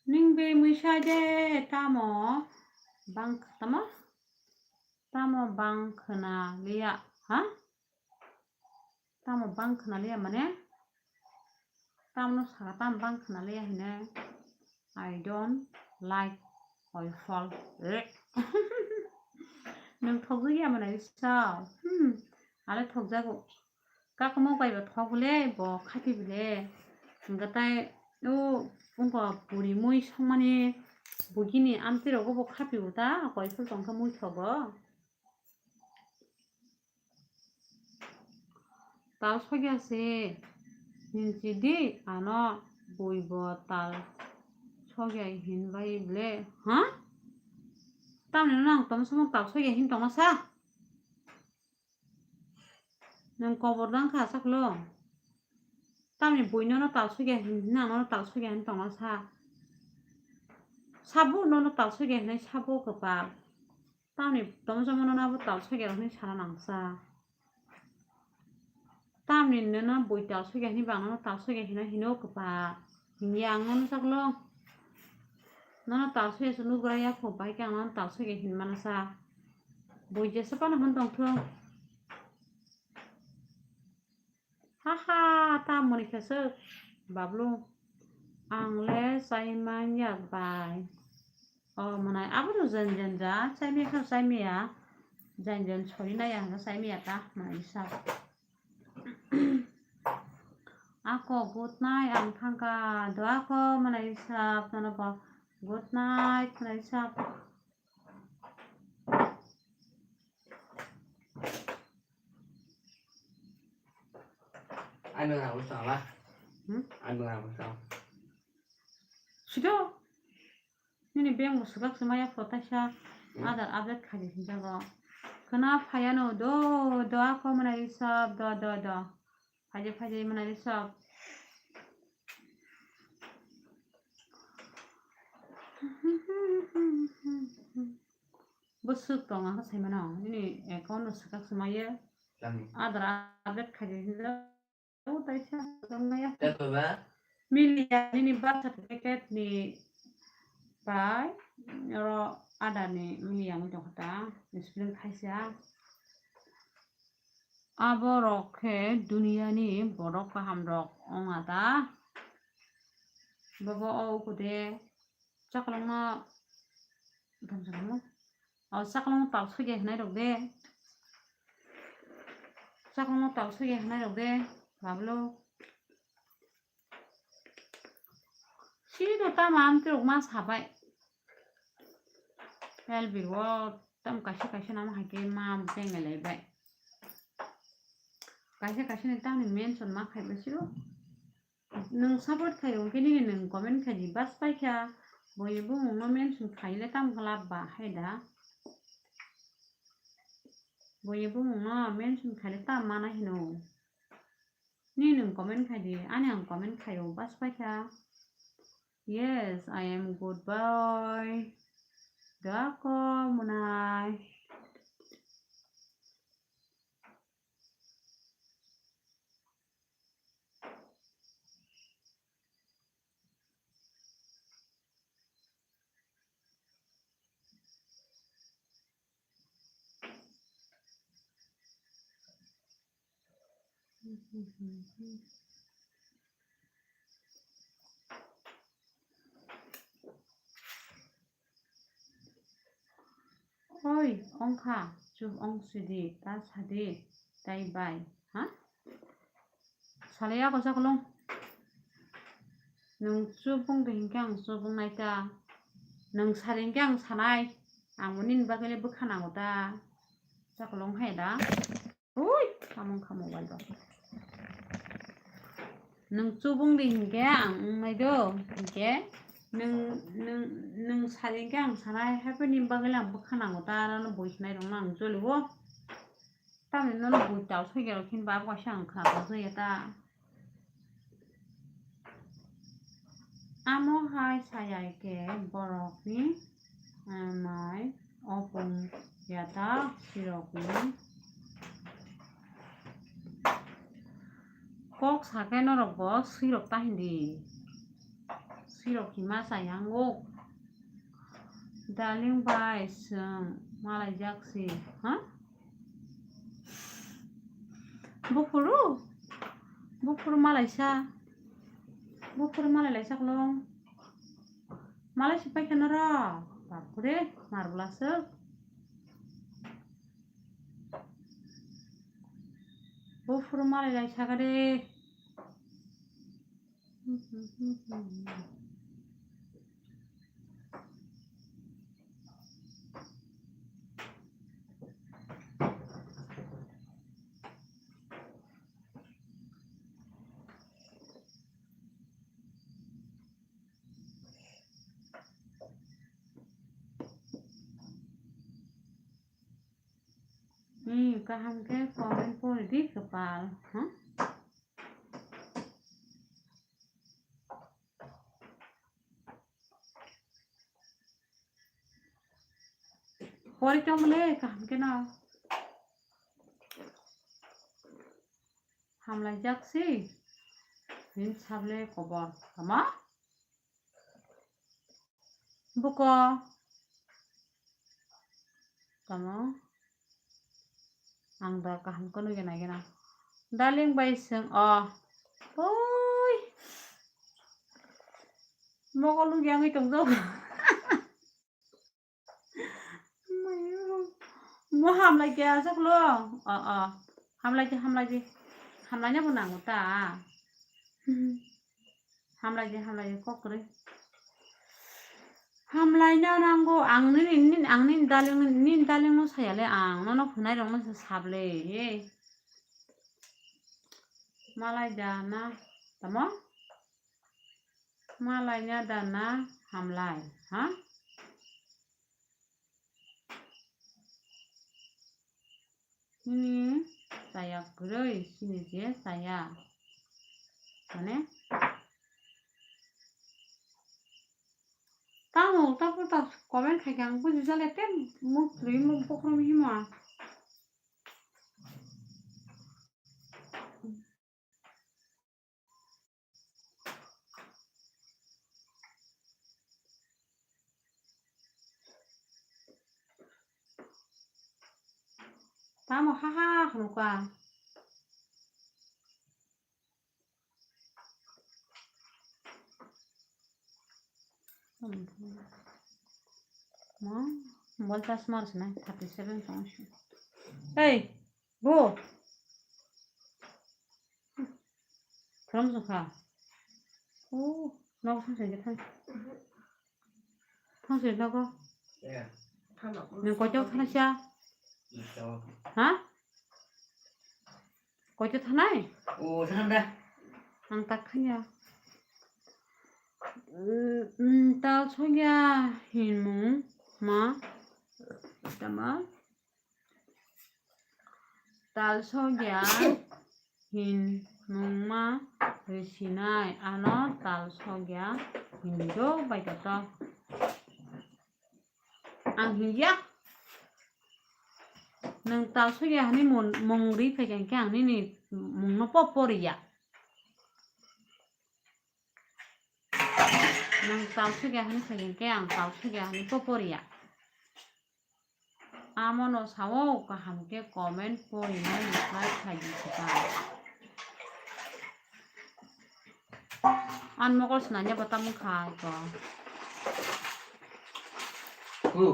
Ning be muisa de tamo bang tamo? Tamo bang khna liya, ha? Tamo bang khna liya mane? Tamno saka tam bang khna liya hine? I don't like oifal. Eh. Nung thokjagya mane sao? Hmm. Ale thokjago. Kakamok bai bo thok le bo khati bile. Hingke tai o wngkha puri mui songmani bugini amtwi rogo bo khapi o ta koi phul tongkha mui thogo. Tal sogya se hinsi di ano bui bo tal sogya hin bai bile. Ha? Tamni nang tom somok tal sogya hin tongma sa? Nang kobor dang kha saklo. Tamni bui nono tal sogya hin, nang nono tal sogya hin tongma sa. Sabo nono tal sogya hinai sabo kwpal. Tamni tongma joma nono abo tal sogya hinai sana nang sa. Tamni nono bui tal sogya hinai bang nono tal sogya hinai hino kwpal. Hingya ang nono saklo. Nono tal sogya se nugra ya kho, bai khe ang nono tal sogya hin mana sa. Bui jesa phano hwn tong thung. Haha, ta moni khe swk, Bablu. Ang le chai man yak bai. O mwnai, abo no jen jen ja, chai maya khe chai maya. Jen jen sori nai ang chai maya ta, mwnai sa. Ako, good night, ang thangka. Do ako, mwnai sa, nono bo. Good night, mwnai sa. Ano na usa ba? Hmm? Ano na usa. Sido. Nini beng bo swkak swmaya photo sa. Hmm. Adar update khaidi hinjago. Khna phayano do, do ako mwnai sab, do, do, do. Phaidi, phaidi, mwnai sab. Bwswk tong ang khe sai mano, nini account no swkak swmaiya. Adar update khaidi hinjak. O tai sa swmaiya. Miliya nini birth certificate ni bai, oro adar ni miliya wngwi tongkha ta, spelling khaisa. Abo rok khe duniya ni borok kaham rok wngya ta. Bobo o ukude chaklongno, o chaklongno tal sogya hinai rok de. Chaklongno tal sogya hinai rok de, Bablu. Sino tamo amtwi rok ma sabai. L B o tam kaisa kaisa namo hai khe ma bengelai bai. Kaisa kaisa ni tamni mention ma khai bai siro. Nwng support khai hwnkhe nini nwng comment khai di bas pai kha. Boyni bumung no mention khai le tam khlap ba hai da. Boyni bumung no mention khai le tam mana hino. Nini nwng comment khai di, ani ang comment khai o bas pai kha. Yes, I am good boy. Dako mwnai. Oi, ongkha, chup ong sidi, ta sadi, tai bai, ha? Salai ya ko chakolong. Nwng chubung de hinkhe ang chubung nai ta. Nwng sari hinkhe ang sanai. Ang bo nini bagwi le bwkha nango ta. Chakolong hai da. Ui, samung kha mobile rok. Nwng chubung de hinkhe ang wngnai do. Hinkhe nwng, nwng, nwng sari hinkhe ang sanai. Haikhe nini bagwi le ang bwkha nango ta. Nono bui sanai rok no ang jolio. Tamni nono bui tal soi gerok hin bab kaisa ang khna tong soi ya ta. Amo hai saya khe borokni, ah, mai opung ya ta sirokni kok sakhe norok bo swirok ta hindi. Swirok hima sayango. Darling bai chwng malaijak si, ha? Buphuru? Buphuru malaisa. Buphuru malai laisa kolong. Malai si paikha noro. Bapure, marbla swk. Buphuru malai laisa kade. Hmm, kaham khe comment pori di kwpal, ha? Pori tongmole kaham khe no. Hamlaijak si. Hin sable kobor. Tamo? Buko. Tamo? Ang da kaham khe nugwi nai gana. Darling bai chwng o. Oi. Mogo lugya wngwi tongjago. Mo hamlai khe aswk lo. O, o. Hamlai di, hamlai di. Hamlaina bo nango ta. Hamlai di, hamlai di, kok kwrwi. Hamlaina nango. Ang nini, nini, ang nini darling, nini darling no saya le ang. Nono phunai rok no se sable. He. Malai da na. Tamo? Malai na da na hamlai, ha? Nini chaya kwrwi, chini je chaya. Mane? Tamo, tapo ta comment khai khe ang buji jale ten muk twi muk bokhrom hima. Tamo ha ha hwnka. Mo, mobile charge mar sinai, thirty seven tong si. Hey, go. From sukha. Oh, no, sukha, sukha. Thang se nogo. Nwng koito thana sia? Ha? Koito thanai? O, thang da. Ang tak khanya. Mm, mm, tal sogya hinmung ma. Tama. Tal sogya hin mungma risinai, ano tal sogya hin do bai toto. Ang hiya. Nwng tal sogya hani mung, mung ri phai khe ang nini mung no po poriya. Nwng tal sogya hani phai khe ang tal sogya hani po poriya. Amo no sao kaham khe comment porinai reply khaidi sita. An mokol snanya bata mung khai ko. Ku.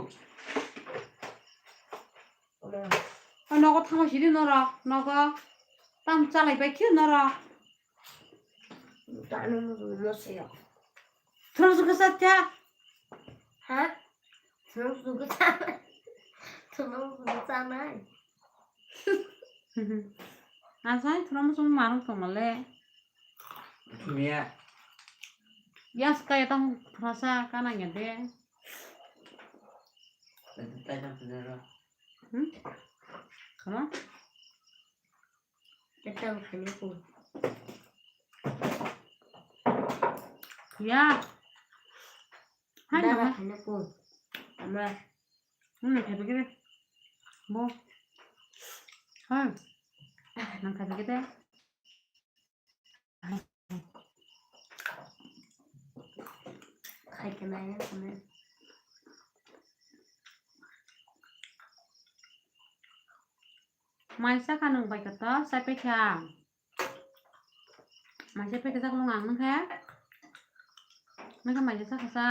O nogo thangma sidi norok, nogo tam chalai bai khe norok. Tano musugo mosio. Thuruk suka satya. Ha? Thuruk suka sanai. Thuruk suka sanai. Asai thuruk musugo marung tongmale. Mia. Yas kaya tong thurasa kana ngede. Tadi tadi tadi. Hmm? Kama? Tata khaina ko. Ya. Hai dada mama. Khaina ko. Ama. Hmm, khaina ko. Bo. Hai. Nang khaina ko. Khai khe nai khe nai. Mai sakha nwng bai khe to, sai pai kha. Mai sai pai khe jak lung ang nung khe. Nung khe mai sakha sa.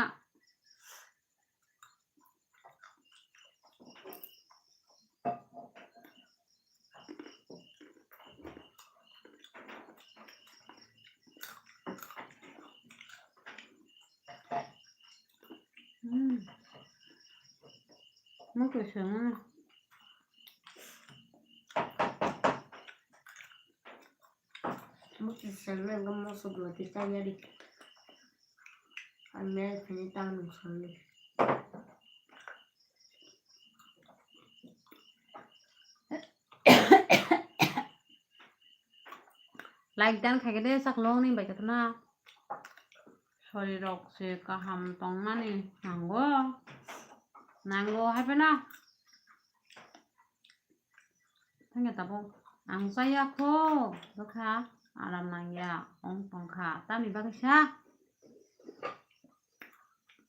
Hmm. Mukhe sengmano. Mukhe sengmano mosok roti tayari. Ang nai phani tang nung sangni. Like dan khaikhe de saklong ni bai khe na. Sorirok se kaham tongmani nango. Nango hai phano. Thangya tabuk ang chaya kho, bwkha aram nangya, ong tongkha. Tamni bagwi sa?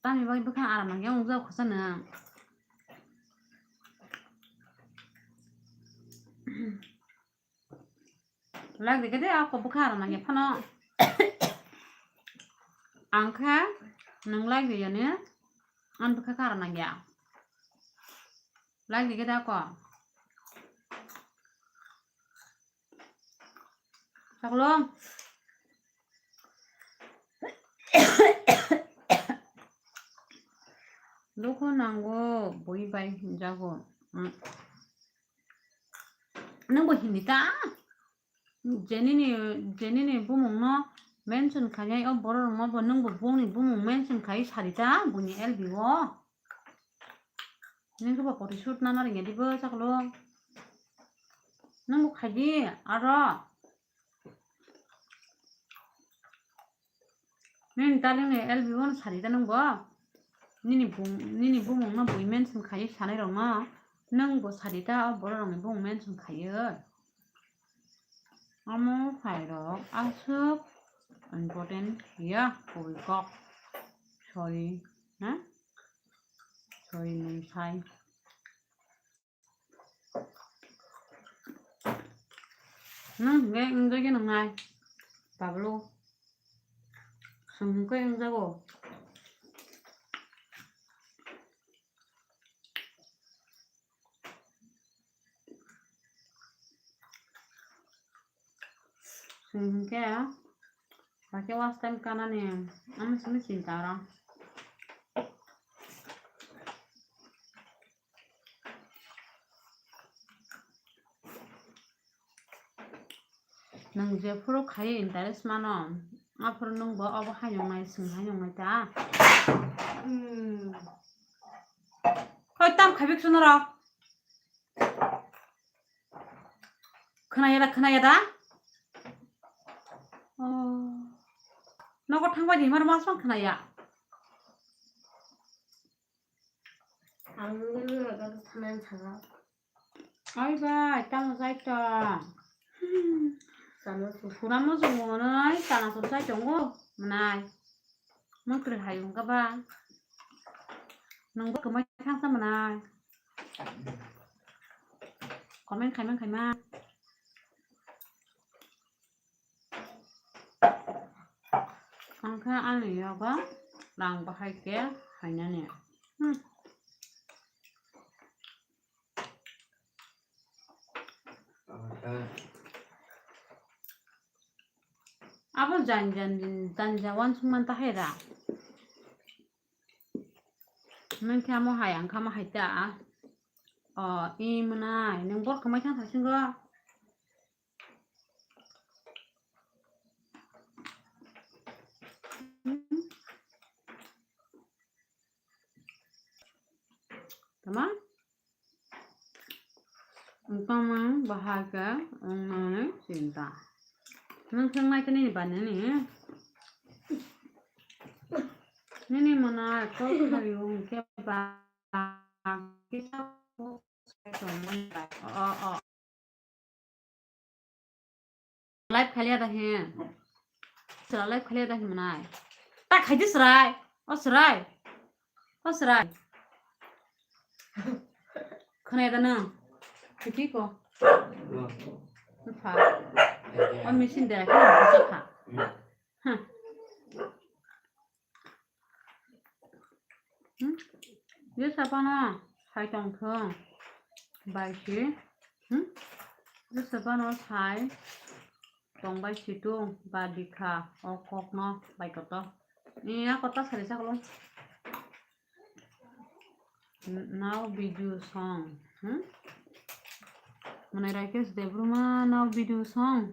Tamni bagwi bwkha aram nangya, ong jak kho sa nwng. Like dikhe de, ako bwkha aram nangya phano. Ang khe nwng like di yani, ang bwkha aram nangya. Like dikhe de ako. Saklong. Dukhu nango, bui bai hinjago. Mm. Nwngbo hindi ta? Jenini, jenini bumungno mention khainai o bororokno bo nwngbo bongni bumung mention khai sari ta, buini L B o. Nwng khe bo photo shoot nana ringya dibo saklo. Nwngbo khaidi aro. Nini darling ni L B o no sari ta nwngbo. Nini bung, nini bumung no bui mention khai sanai rok no. Nwngbo sari ta o borok rok ni bumung mention khai o. Omo phairok aswk important ya kubui kok. Sorry, ha? Sorry, nung sai. Nung hingke wngjakya nungnai, Pablo. Chwng hingke wngjago. Chwng hwnkhe, hakhe watch time kanani, omo simi chinta oro. Nwng jephuru khai interest mano, aphuru nwngbo obo hayung nai, chwng hayung nai ta. Hmm. Hoi, tam khaibik suno rok. Khwnaya da, khwnaya da? Oh. Nogo thangbai di, himar mas bang khwnaya. Ang nini loge thanani saka. Ai bai, tamo sai to. Chana su. Pura mo jong mo nai, chana su sai tongo, mwnai. Mokri hayung ka ba. Nungbo kwmai thangsa mwnai. Comment khaimang khaima. Angkha ani yoga rang bahai ke hainani. Hmm. Abo jan jan jan jan wansuk man ta hai ra. Nang khe amo hai ang kha ma hai ta. O, i mwnai, nang bor khamai thang sasingo. Tama? Wngkha mang bahai khe wngnani chinta. Nwng thwng nai khe nini ba nini. Nini mwnai kok khaio hwnkhe ba kisa kok sai tongmani bai. O, o. Live khaliya da he. Sira live khaliya da he mwnai. Ta khaidi srai. O srai. O srai. Khwnai da nang. Khiti ko. Pha. O machine da khe pha. Hmm. Jesa phano sai tong thung bai si. Hmm? Jesa phano sai tong bai si tung ba dikha o kokno bai koto. Ni a kota sari saklo. Nao video song. Hmm? Mwnai Rakesh Debbarma nao video song.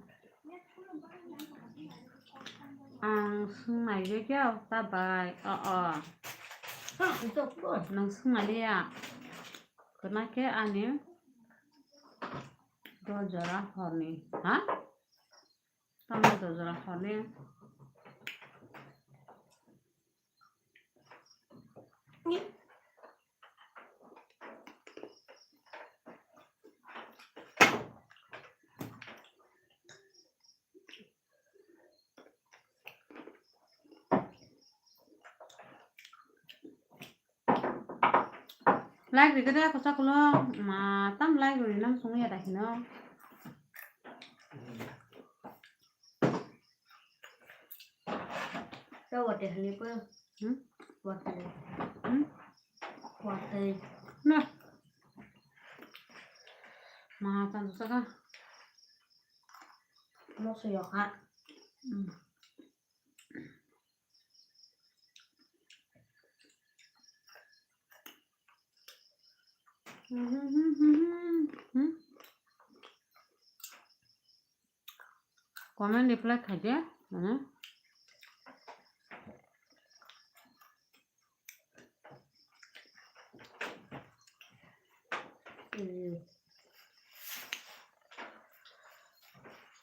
Ang swngnai je khe ta bai. O, o. Nang swngnai liya. Kwna khe ani do jora horni. Ha? Tamo do jora horni. Like rikhe de kosa kulo, ma tam like rina sung ya da hino. Kau watui hani pun. Hmm? Watui. Hmm? Watui. Nah. Ma tan saka. Mau suyok ha. Hmm. Hmm? Comment reply khaide, mane.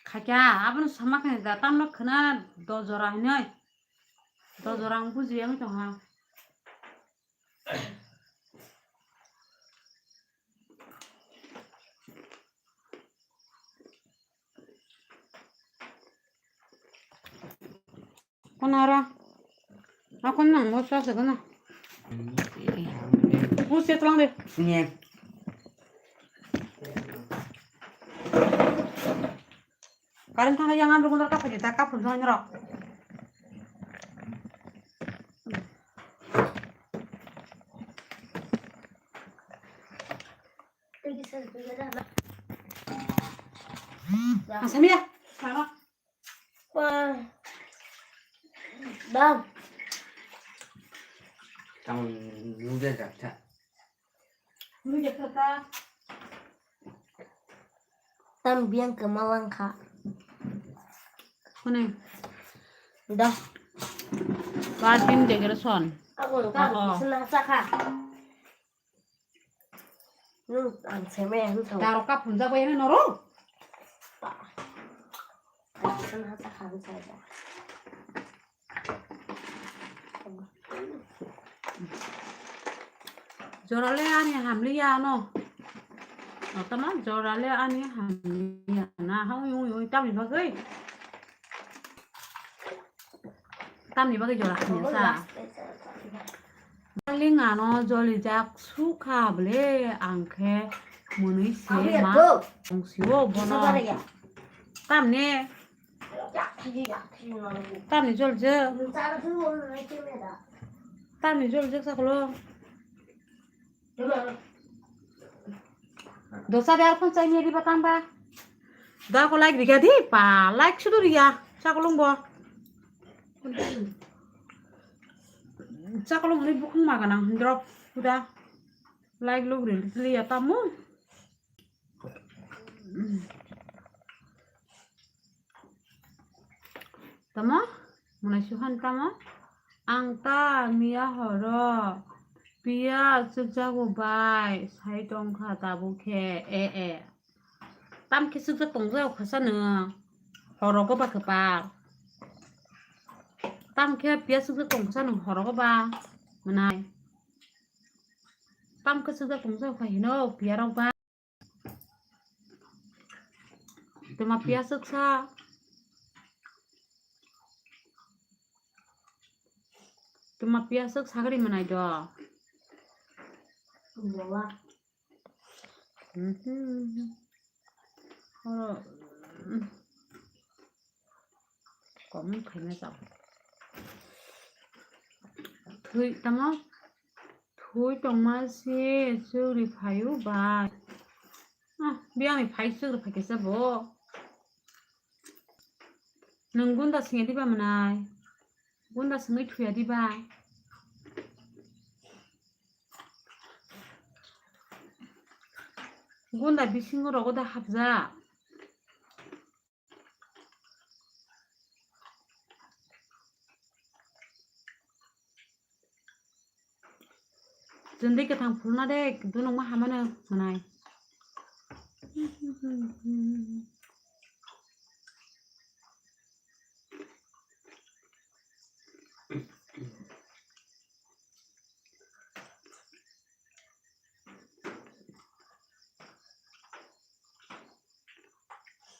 Khaikya, abono sama khe da, tamno khwna do jora hinwi. Do jora ang buji ang tongha. Kono aro? Akon nang mo sa se kono. Mo se tlang de. Nye. Current thang yang am rukun kap di ta kap pun rok. Asam ya. Wah. Bang. Tang lude jakta. Lude kata. Tam biang kemalang kha. Kone. Dah. Batin decoration. Aku kan sana saka. Nung ang seme ang tau. Taro kap hunja bai na noro. Ang sana saka ang saya. Jorale ani hamliya no. Otama jorale ani hamliya na ha uy uy uy tamni bagwi. Tamni bagwi jora hamliya sa. Darling ano jolijak sukha bole ang khe mwnwi se ma tong sio bono. Tamni Tamni jol je. Tamni jol je saklo. Dosa de ar phone chai niya diba tamba. Da ko like riga di pa, like sudu riya. Saklo bo. Chakolong ni bukhung maga nang drop puda. Like log rin liya tamu. Tamo? Mwnai suhan tamo? Ang ta miya horo piya chukjago bai sai tongkha tabuk khe e e. Tam khe chukjak tongjak khasa nwng horogo ba kwpal. Tam khe piya chukjak tongkhasa nwng horogo ba mwnai. Tam khe chukjak tongjak kha hino piya rok ba. Tuma piya chuksa. Tuma piya chuk sagri mwnai do. Bola. Mhm. Oro, mm. Kom khaina chao. Thui tamo? Thui tongma se chukri phaio bai. Ah, biyangni phai chukri phaikhe se bo. Nwng gunda singya diba mwnai? Gunda singwi thuya diba? Gunda bisingo rogo da hapjak. Chwndwi kwthang phulna de, dunukma hamano hwnai.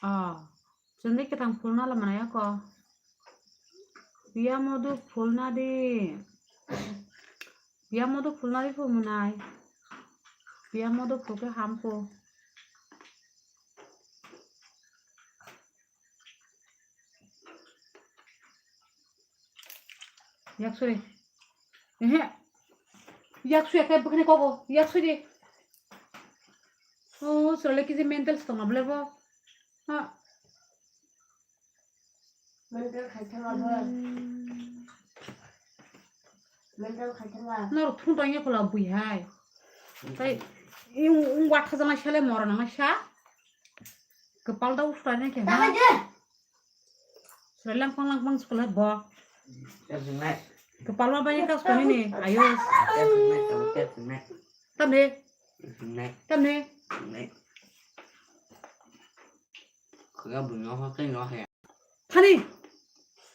Ah. Chwndwi kwthang phulna lamani ako. Piya modo phulna di. Piya modo phulna di phu mwnai. Piya modo phulkhe hamkho. Yak suri. Ehe. Yak suya khe bwkhani kogo. Yak suri. Oh, sura le kisi mental stong able bo. Ha. Mental khai thang abo. Hmm. Mental khai thang a. Nor thung tong ye kola bui hai. Tai ing ung wat khajana sale mora nang sa. Kepal da usra ne khe. Sura langpang langpang school bo. Kepal ma bani kas koni ni. Ayo. Tamne. Tamne. Khuya buino ho khe no he. Thani.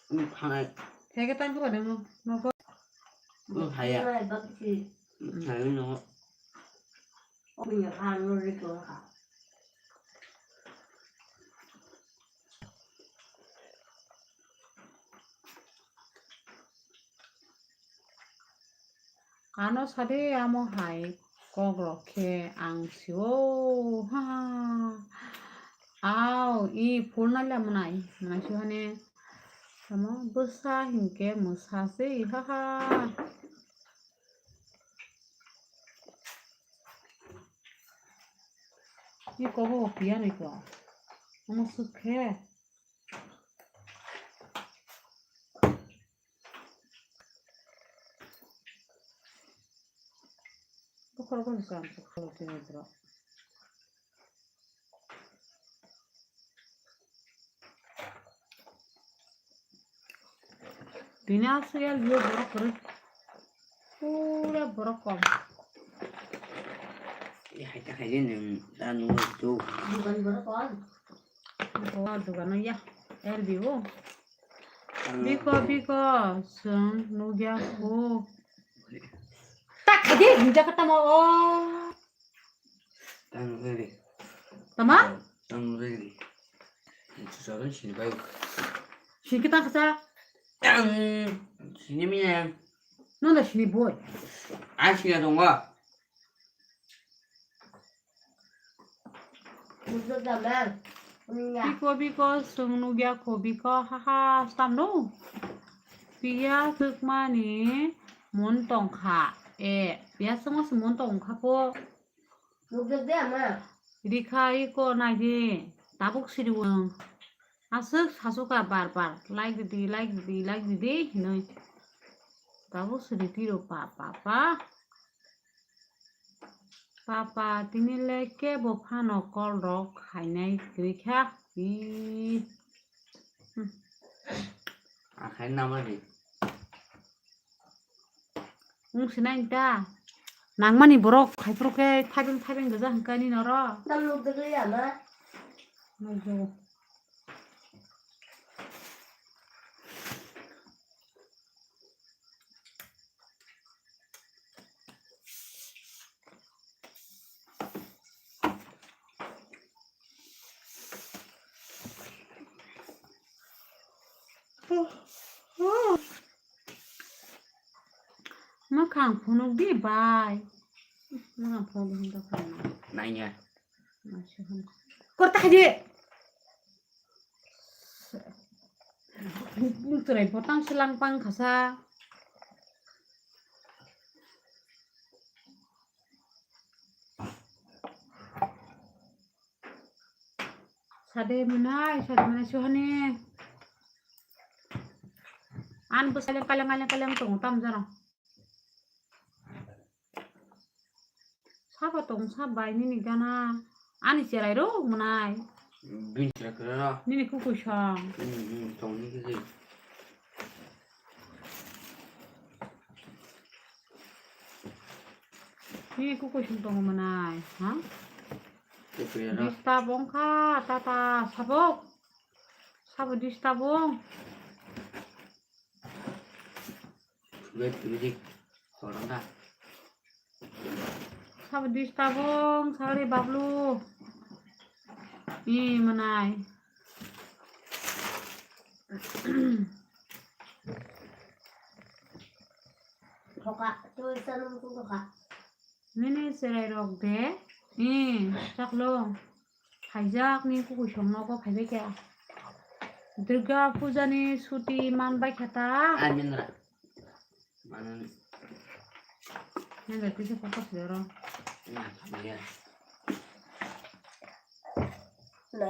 Thani. Theke tang ko no no ko. Mo haya. Thani no. Ano sade amo hai kokrok khe ang sio ha. Au i phulna le mwnai mwnai sio hane tamo bwsa hinkhe mwsa se ha ha. Iko bo piya ni ko. Omo sukhe. Bukhoro ko ni kam ko kholo tini bro. Tini aswk L B o borok kwrwi. Pura borok kom. Hai ta khai de nwng ta nungwi tu. Dugan borok kom. Bo dugano ya L B o. Biko biko chwng nugya kho. Ta khai de hinja ka tamo o. Tang riri. Tama? Tang riri. Itu soalnya sini baik. Sini kita kasa. Tang sini mina. Nona sini boy. Ah sini ada nggak? Biko biko chwng nugya kho biko haha stamno. Piya chwkmani mun tongkha. E, piya chwngma se mun tongkha kho. Nukjak de ama. Rikha iko naidi tabuk siriwang. Aswk sasuka bar bar, like didi, like didi, like didi hinwi. Tabuk sri tiro pa, pa, pa. Papa, tini le kebo phano call rok khainai kwrwi kha. Ih. Hmm. Ang khai nama di. Wng sinai ta. Nangmani borok khaiphuru khe thaibeng thaibeng gajak hwnkhe ani noro. Tam nuk degli ama. Nukjago. Mwkhang phunuk di bai. Mwkhang phunuk di hinta phunuk. Nanya. Kor ta khaji. Chwrai botang se langpang khasa. Sade mwnai, sade mwnai suhani. An bwsai le kaleng kaleng kaleng tongo tam jano. Sabo tong sa bai nini gana. Ani cherai rok mwnai. Bini cherai kwrwi rok. Nini kukui song. Hmm, hmm, tong nini kukui. Nini kukui song tongo mwnai, ha? Kukui rok. Disturb wngkha, tata, sabo. Sabo disturb wng. Wait, music. Hold on, da. Sabo disturb wng, sagri bablu. Ih, mwnai. Thoka, tu isa nung tu thoka. Nini cherai rok de. Ih, chaklo. Phaijak ni kukuisong nogo phaibai khe. Durga puja ni suti man bai khe ta. Ai, minra. Manani. Nang da tisa photo sero. Hmm, iya. Le.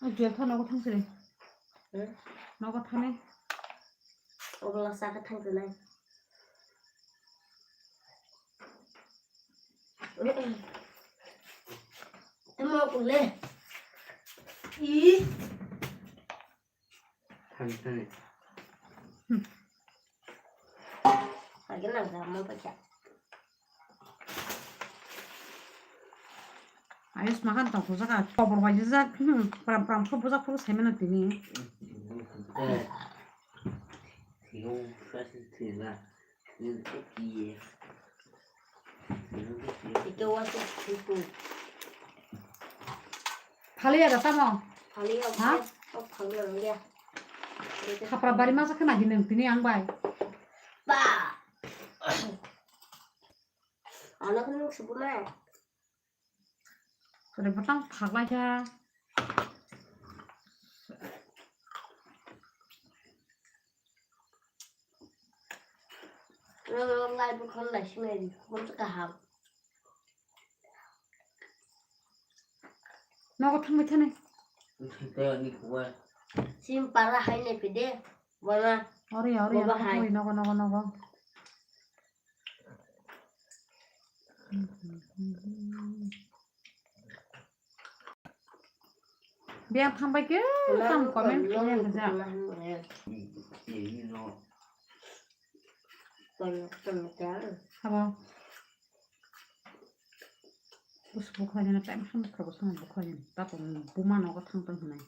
O jel tha nogo thang siri. Hmm? Nogo thani. Ogola saka thang sini. Tamo kule. Ih. Thani, thani. Hmm. Lagi nang sama baca. Ayos makan tong kujak a, kobor bai jajak, hmm, pram pram kho bujak phuru saimano tini. Eh. Thiyung, sasi thila. Thiyung, thiyung. Thaliya da tamo? Thaliya. Ha? Oh, thaliya, thaliya. Khapra bari masa khna hinung tini ang bai. Ba. Ano khna subu na. Kore botang thaklai kha. Lai bukhon lai sinai di, bukhon kaham. Nogo thangbai thani. Sim para hai ne pide, bona. Ori, ori, boba hai. Nogo, nogo, nogo. Biyang thangbai khe tam comment khlaiya khe ja. Sabo. Bus bukhai jana time ham khabo song bukhai jana. Tapo buma nogo thang tong hinai.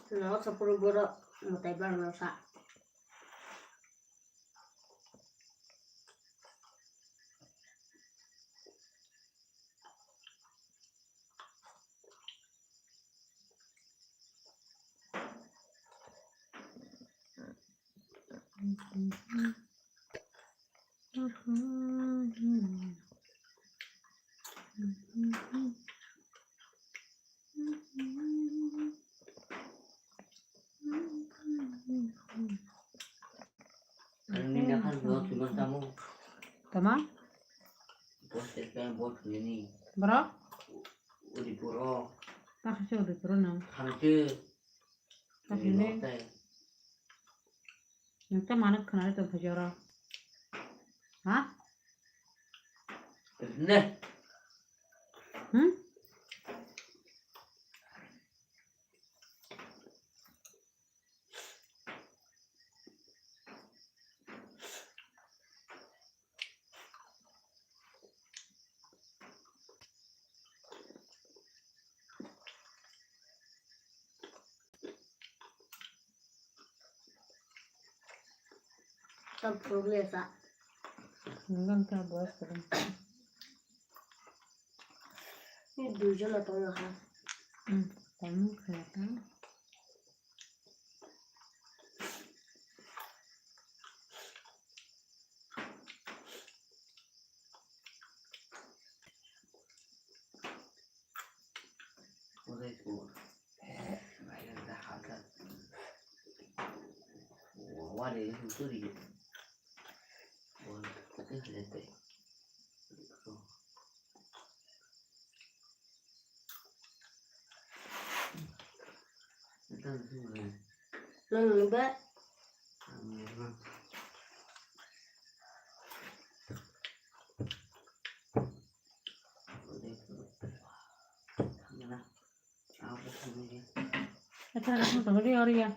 No, sa puro boro mutai bar no sa. Tama? Borok? Takha se Udaipuro no. Takha ne. Nokta manuk khwnai tong kha jora. Ha? Ne. Hmm? Tam problem sa. Ngan ka boss ka. Ni duijon la tong ha. Hmm, tong kha ta. Nang ba. Ata ang tong ri ori ya.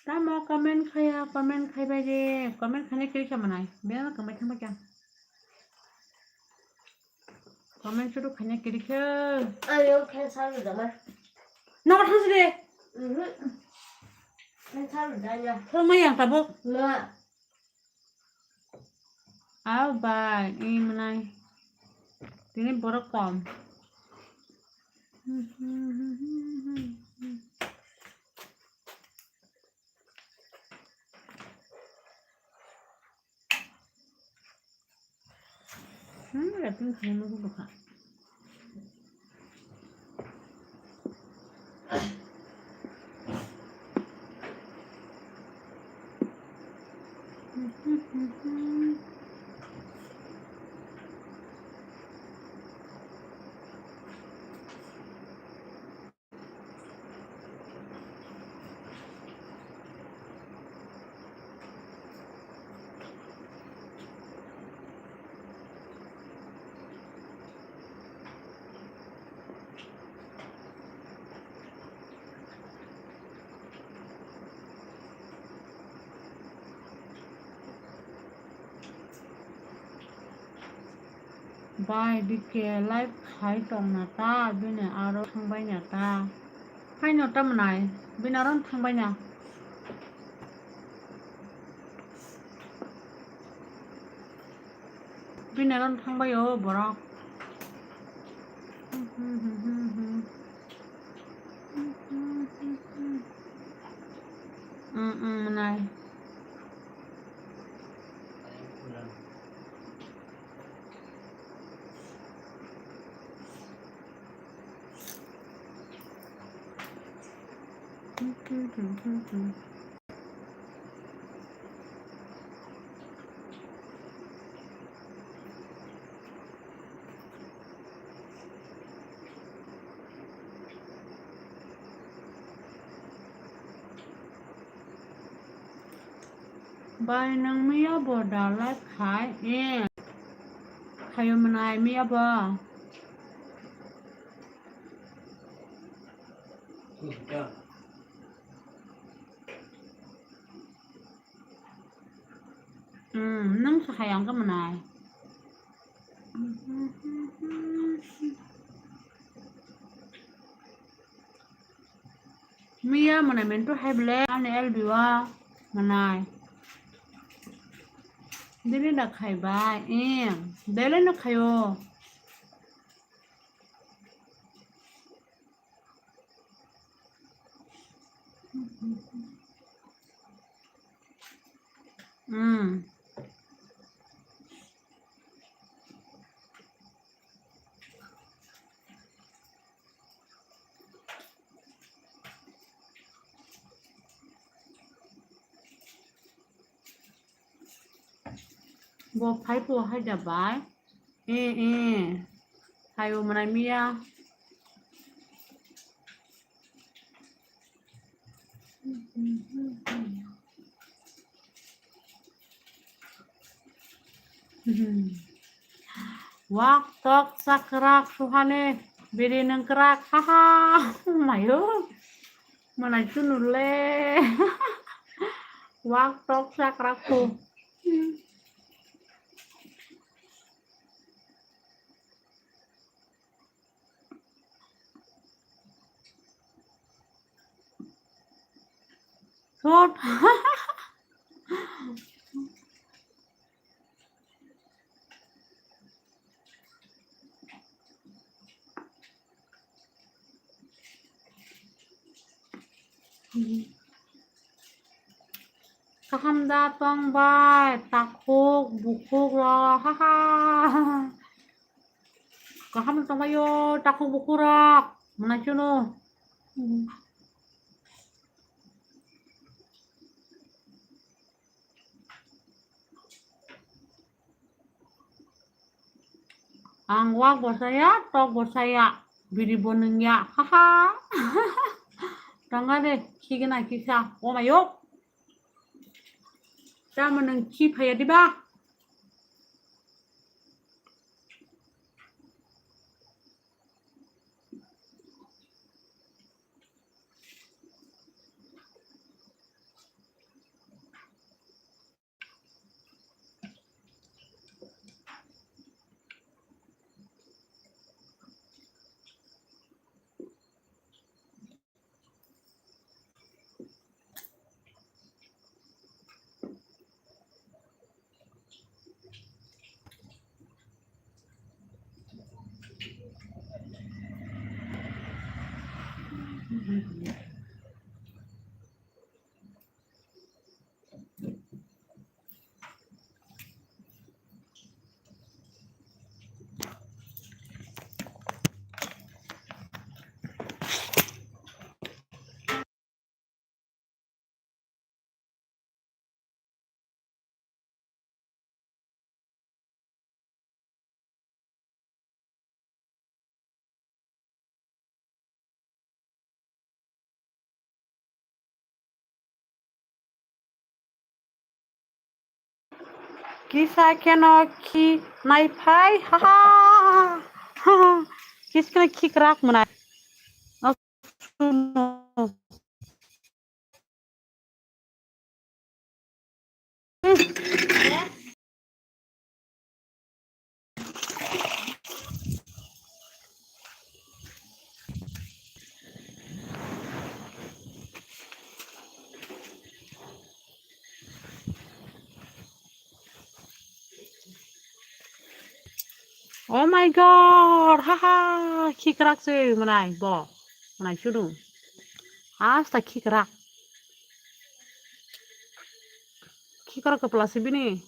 Tamo comment khaya, comment khaibai de, comment khaina kiri khe manai. Bia khambai thangbai kya. Comment suru khaina kiri khe. Ayo khe saru dama. Nang thang sidi. Mhm. Khe saru danya. Thang mai yang tabuk. Na. Au bai, i mwnai. Tini borok kom. Hmm, wrapping khaina nugwi bwkha. Bai, B K live khai tongna ta, bini aro thangbaina ta. Haino ta mwnai, bini aro thangbaina. Bini aro thangbai o borok. Mm, mm, mwnai. Bai, nwng miya bo da live khai? Eh. Khayo mwnai miya bo. Hmm, nwng sa khai ang ka mwnai. Miya mwnai mentu hai ble ani L B o mwnai. Dini da khai bai, eh, dele no khayo. Hmm. Bo phai po hai da bai. Eh, eh. Phai o mwnai miya. Wak tok chakrak suhani biri nengkrak, haha, mayo, mwnai chunu le. Wak tok chakrak su. Thut. Kaham da tong bai, takhuk bukhuk rok, haha. Kaham tong bai o, takhuk bukhuk rok, mwnai chunu. Ang wak bo saya, tok bo saya, biri bo nungya, haha. Tanga de, khigena kisa, omayo. Tamo nung khi phaya diba? Kisa kheno khi naiphai, haha. Kisa kheno khi kwrak mwnai. Oh my God, haha, khikrak se mwnai bo, mwnai chunu, hasta khikrak, khikrak kwpla se bini.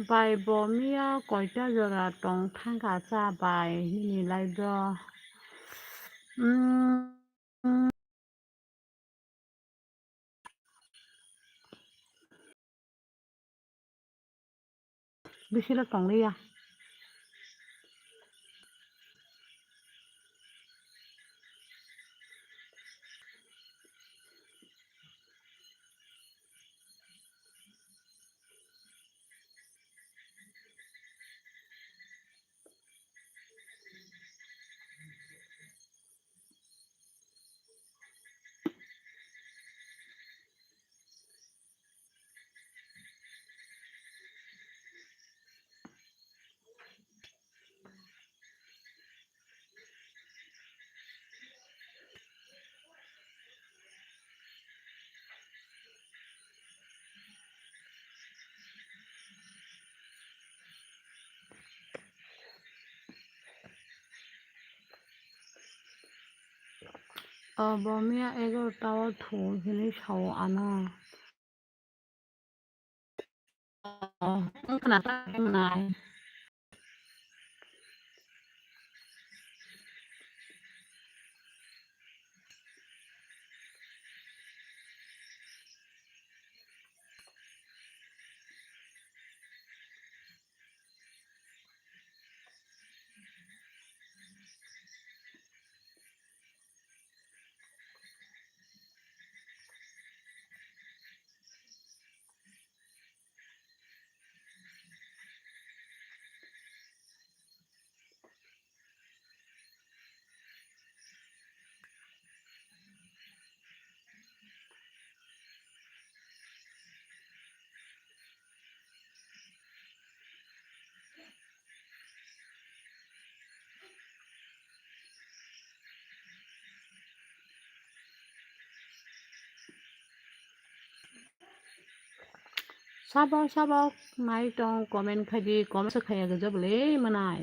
Bai bo miya koita jora tong thangkha cha bai nini live o? Mm, Bisilo tongliya. Obo miya egarota o thung hwnwi sao ano. Oh, wng khna ta hwnwi. Sabo sabo nai tong comment khai di, comment se khaya gajak le manai.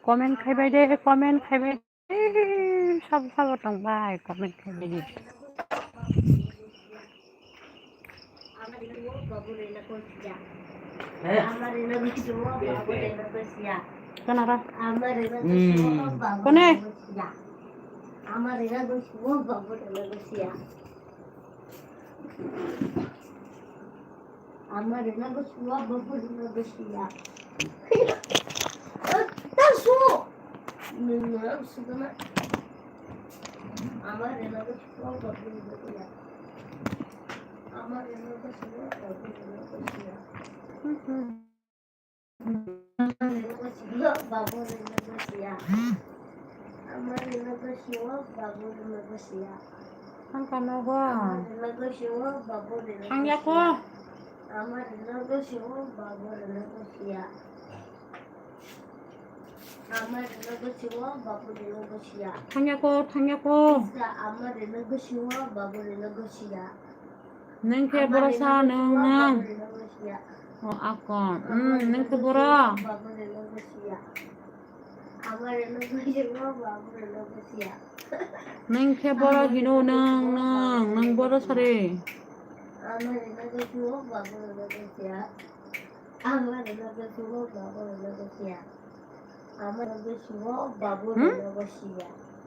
Comment khai bai de, comment khai bai de. Ei, sabo sabo tong bai, comment khai bai de. Kanara? Hmm. Kone? Ama rwna gosi o, bo bo rwna gosi ya. Tasu. Nwng rwna gosi gana. Ama rwna gosi o, bo bo rwna gosi ya. Ama rwna gosi o, bo bo rwna gosi ya. Ama rwna gosi o, bo bo rwna gosi ya. Ama rwna gosi o, bo bo rwna gosi ya. Thang kano go. Ama rwna gosi o, bo bo rwna gosi ya. Thang ya ko. Ama rwna gosi o, bo bo rwna gosi ya. Ama rwna gosi o, bo bo rwna gosi ya. Thang ya ko, thang ya ko. Isa ama rwna gosi o, bo bo rwna gosi ya. Nwng khe borok sa nwng nwng. O akon. Hmm, nwng khe borok. Nwng khe borok hino nwng nwng nwng borok sari. Hmm?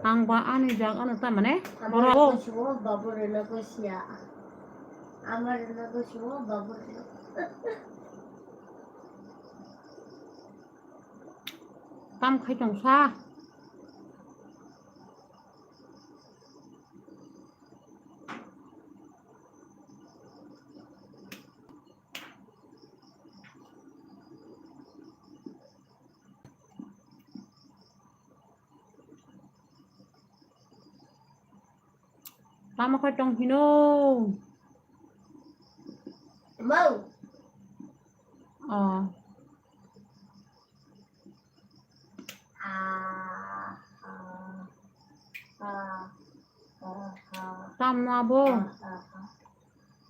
Ang ba ani jak ano ta mane. Amar borok. Kusumo babu reno kusia. Amar reno kusumo babu reno. Tam khai tong sa. Tamo khe tong hino. Mo. Oh. Ah, ah, ah, ah, ah. Tamo abo. Ah, ah, ah.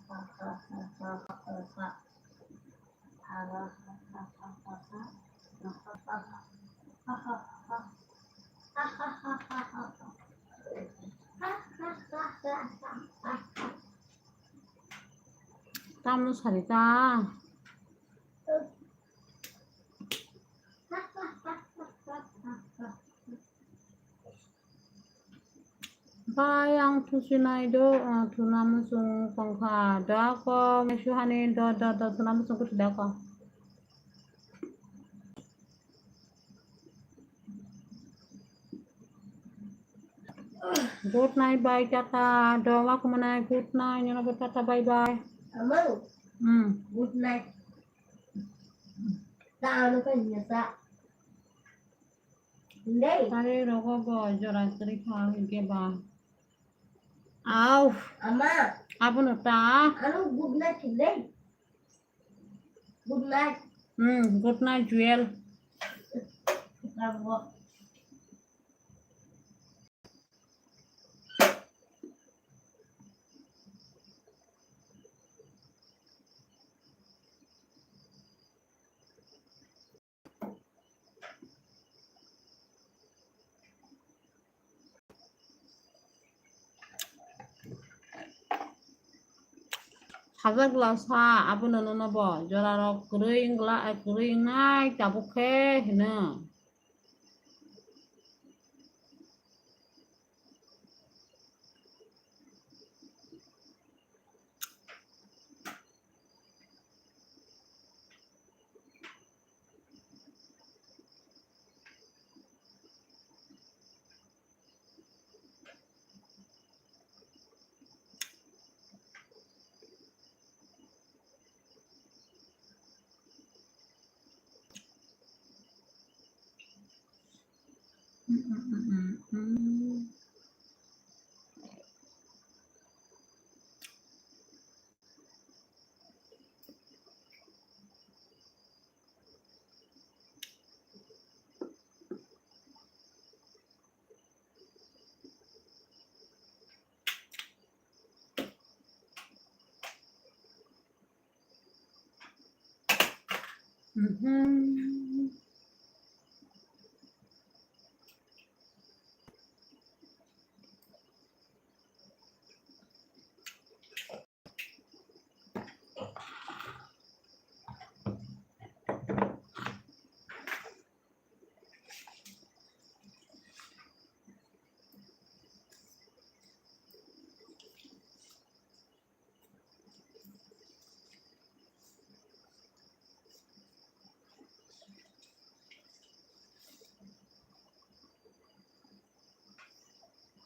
Ah, ah, ah, ah, ah, ah. Tamo sari ta. Bai, ang thusinai do, ah, thuna muchung tongkha. Da ko, mesu hani do, do, do, thuna muchung kuthi da ko. Good night, bye, tata. Do, wa kumanai, good night, nyono bo tata, bye, bye. Amo. Hmm. Good night. Ta ano ka nyasa. Ndai. Tare rogo bo jora kwrwi kha hwnkhe ba. Au. Ama. Abono ta. Ano good night, ndai. Good night. Hmm, good night, Jewel. Abo. Sajak glasa abono nono bo jorarok kwrwi wngla, kwrwi wngnai tabuk khe hino. Mhm.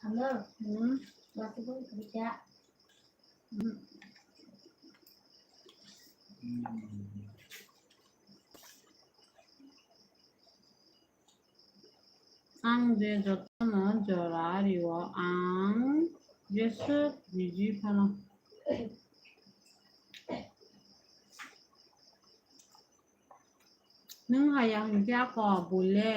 Hello. Hmm? Masih pun kerja. Hmm. Ang je jotono jora rio, ang jeswk biji phano. Nwng haya hinkhe ako bui le.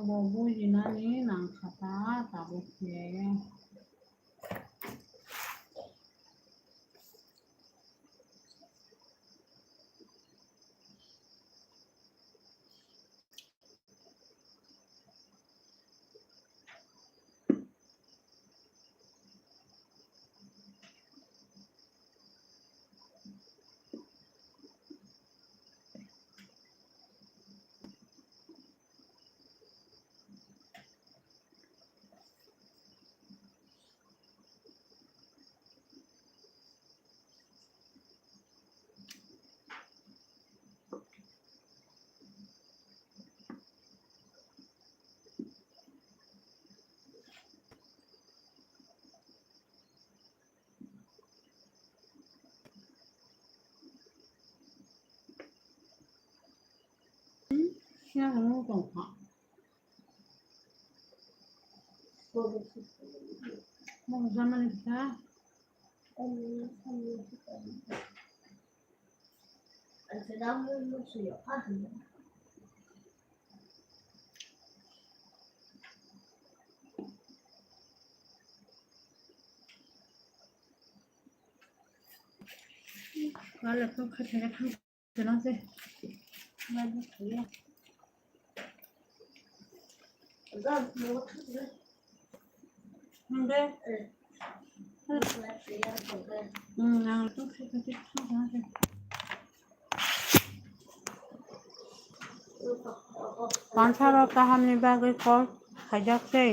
Bo bujinani nangkha ta tabuk khe. Siya nung tong kha. Mo jama ni kha. Wala tong kha thang. Pansaro kahamni bagwi kol khaijak tei.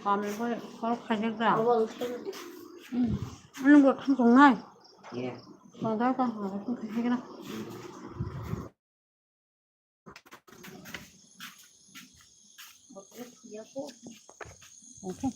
Kami bo kol khaijak da. Hmm. Ano bo thang tongnai. Iya. Tongda ta ha thang khaijak na. Okay.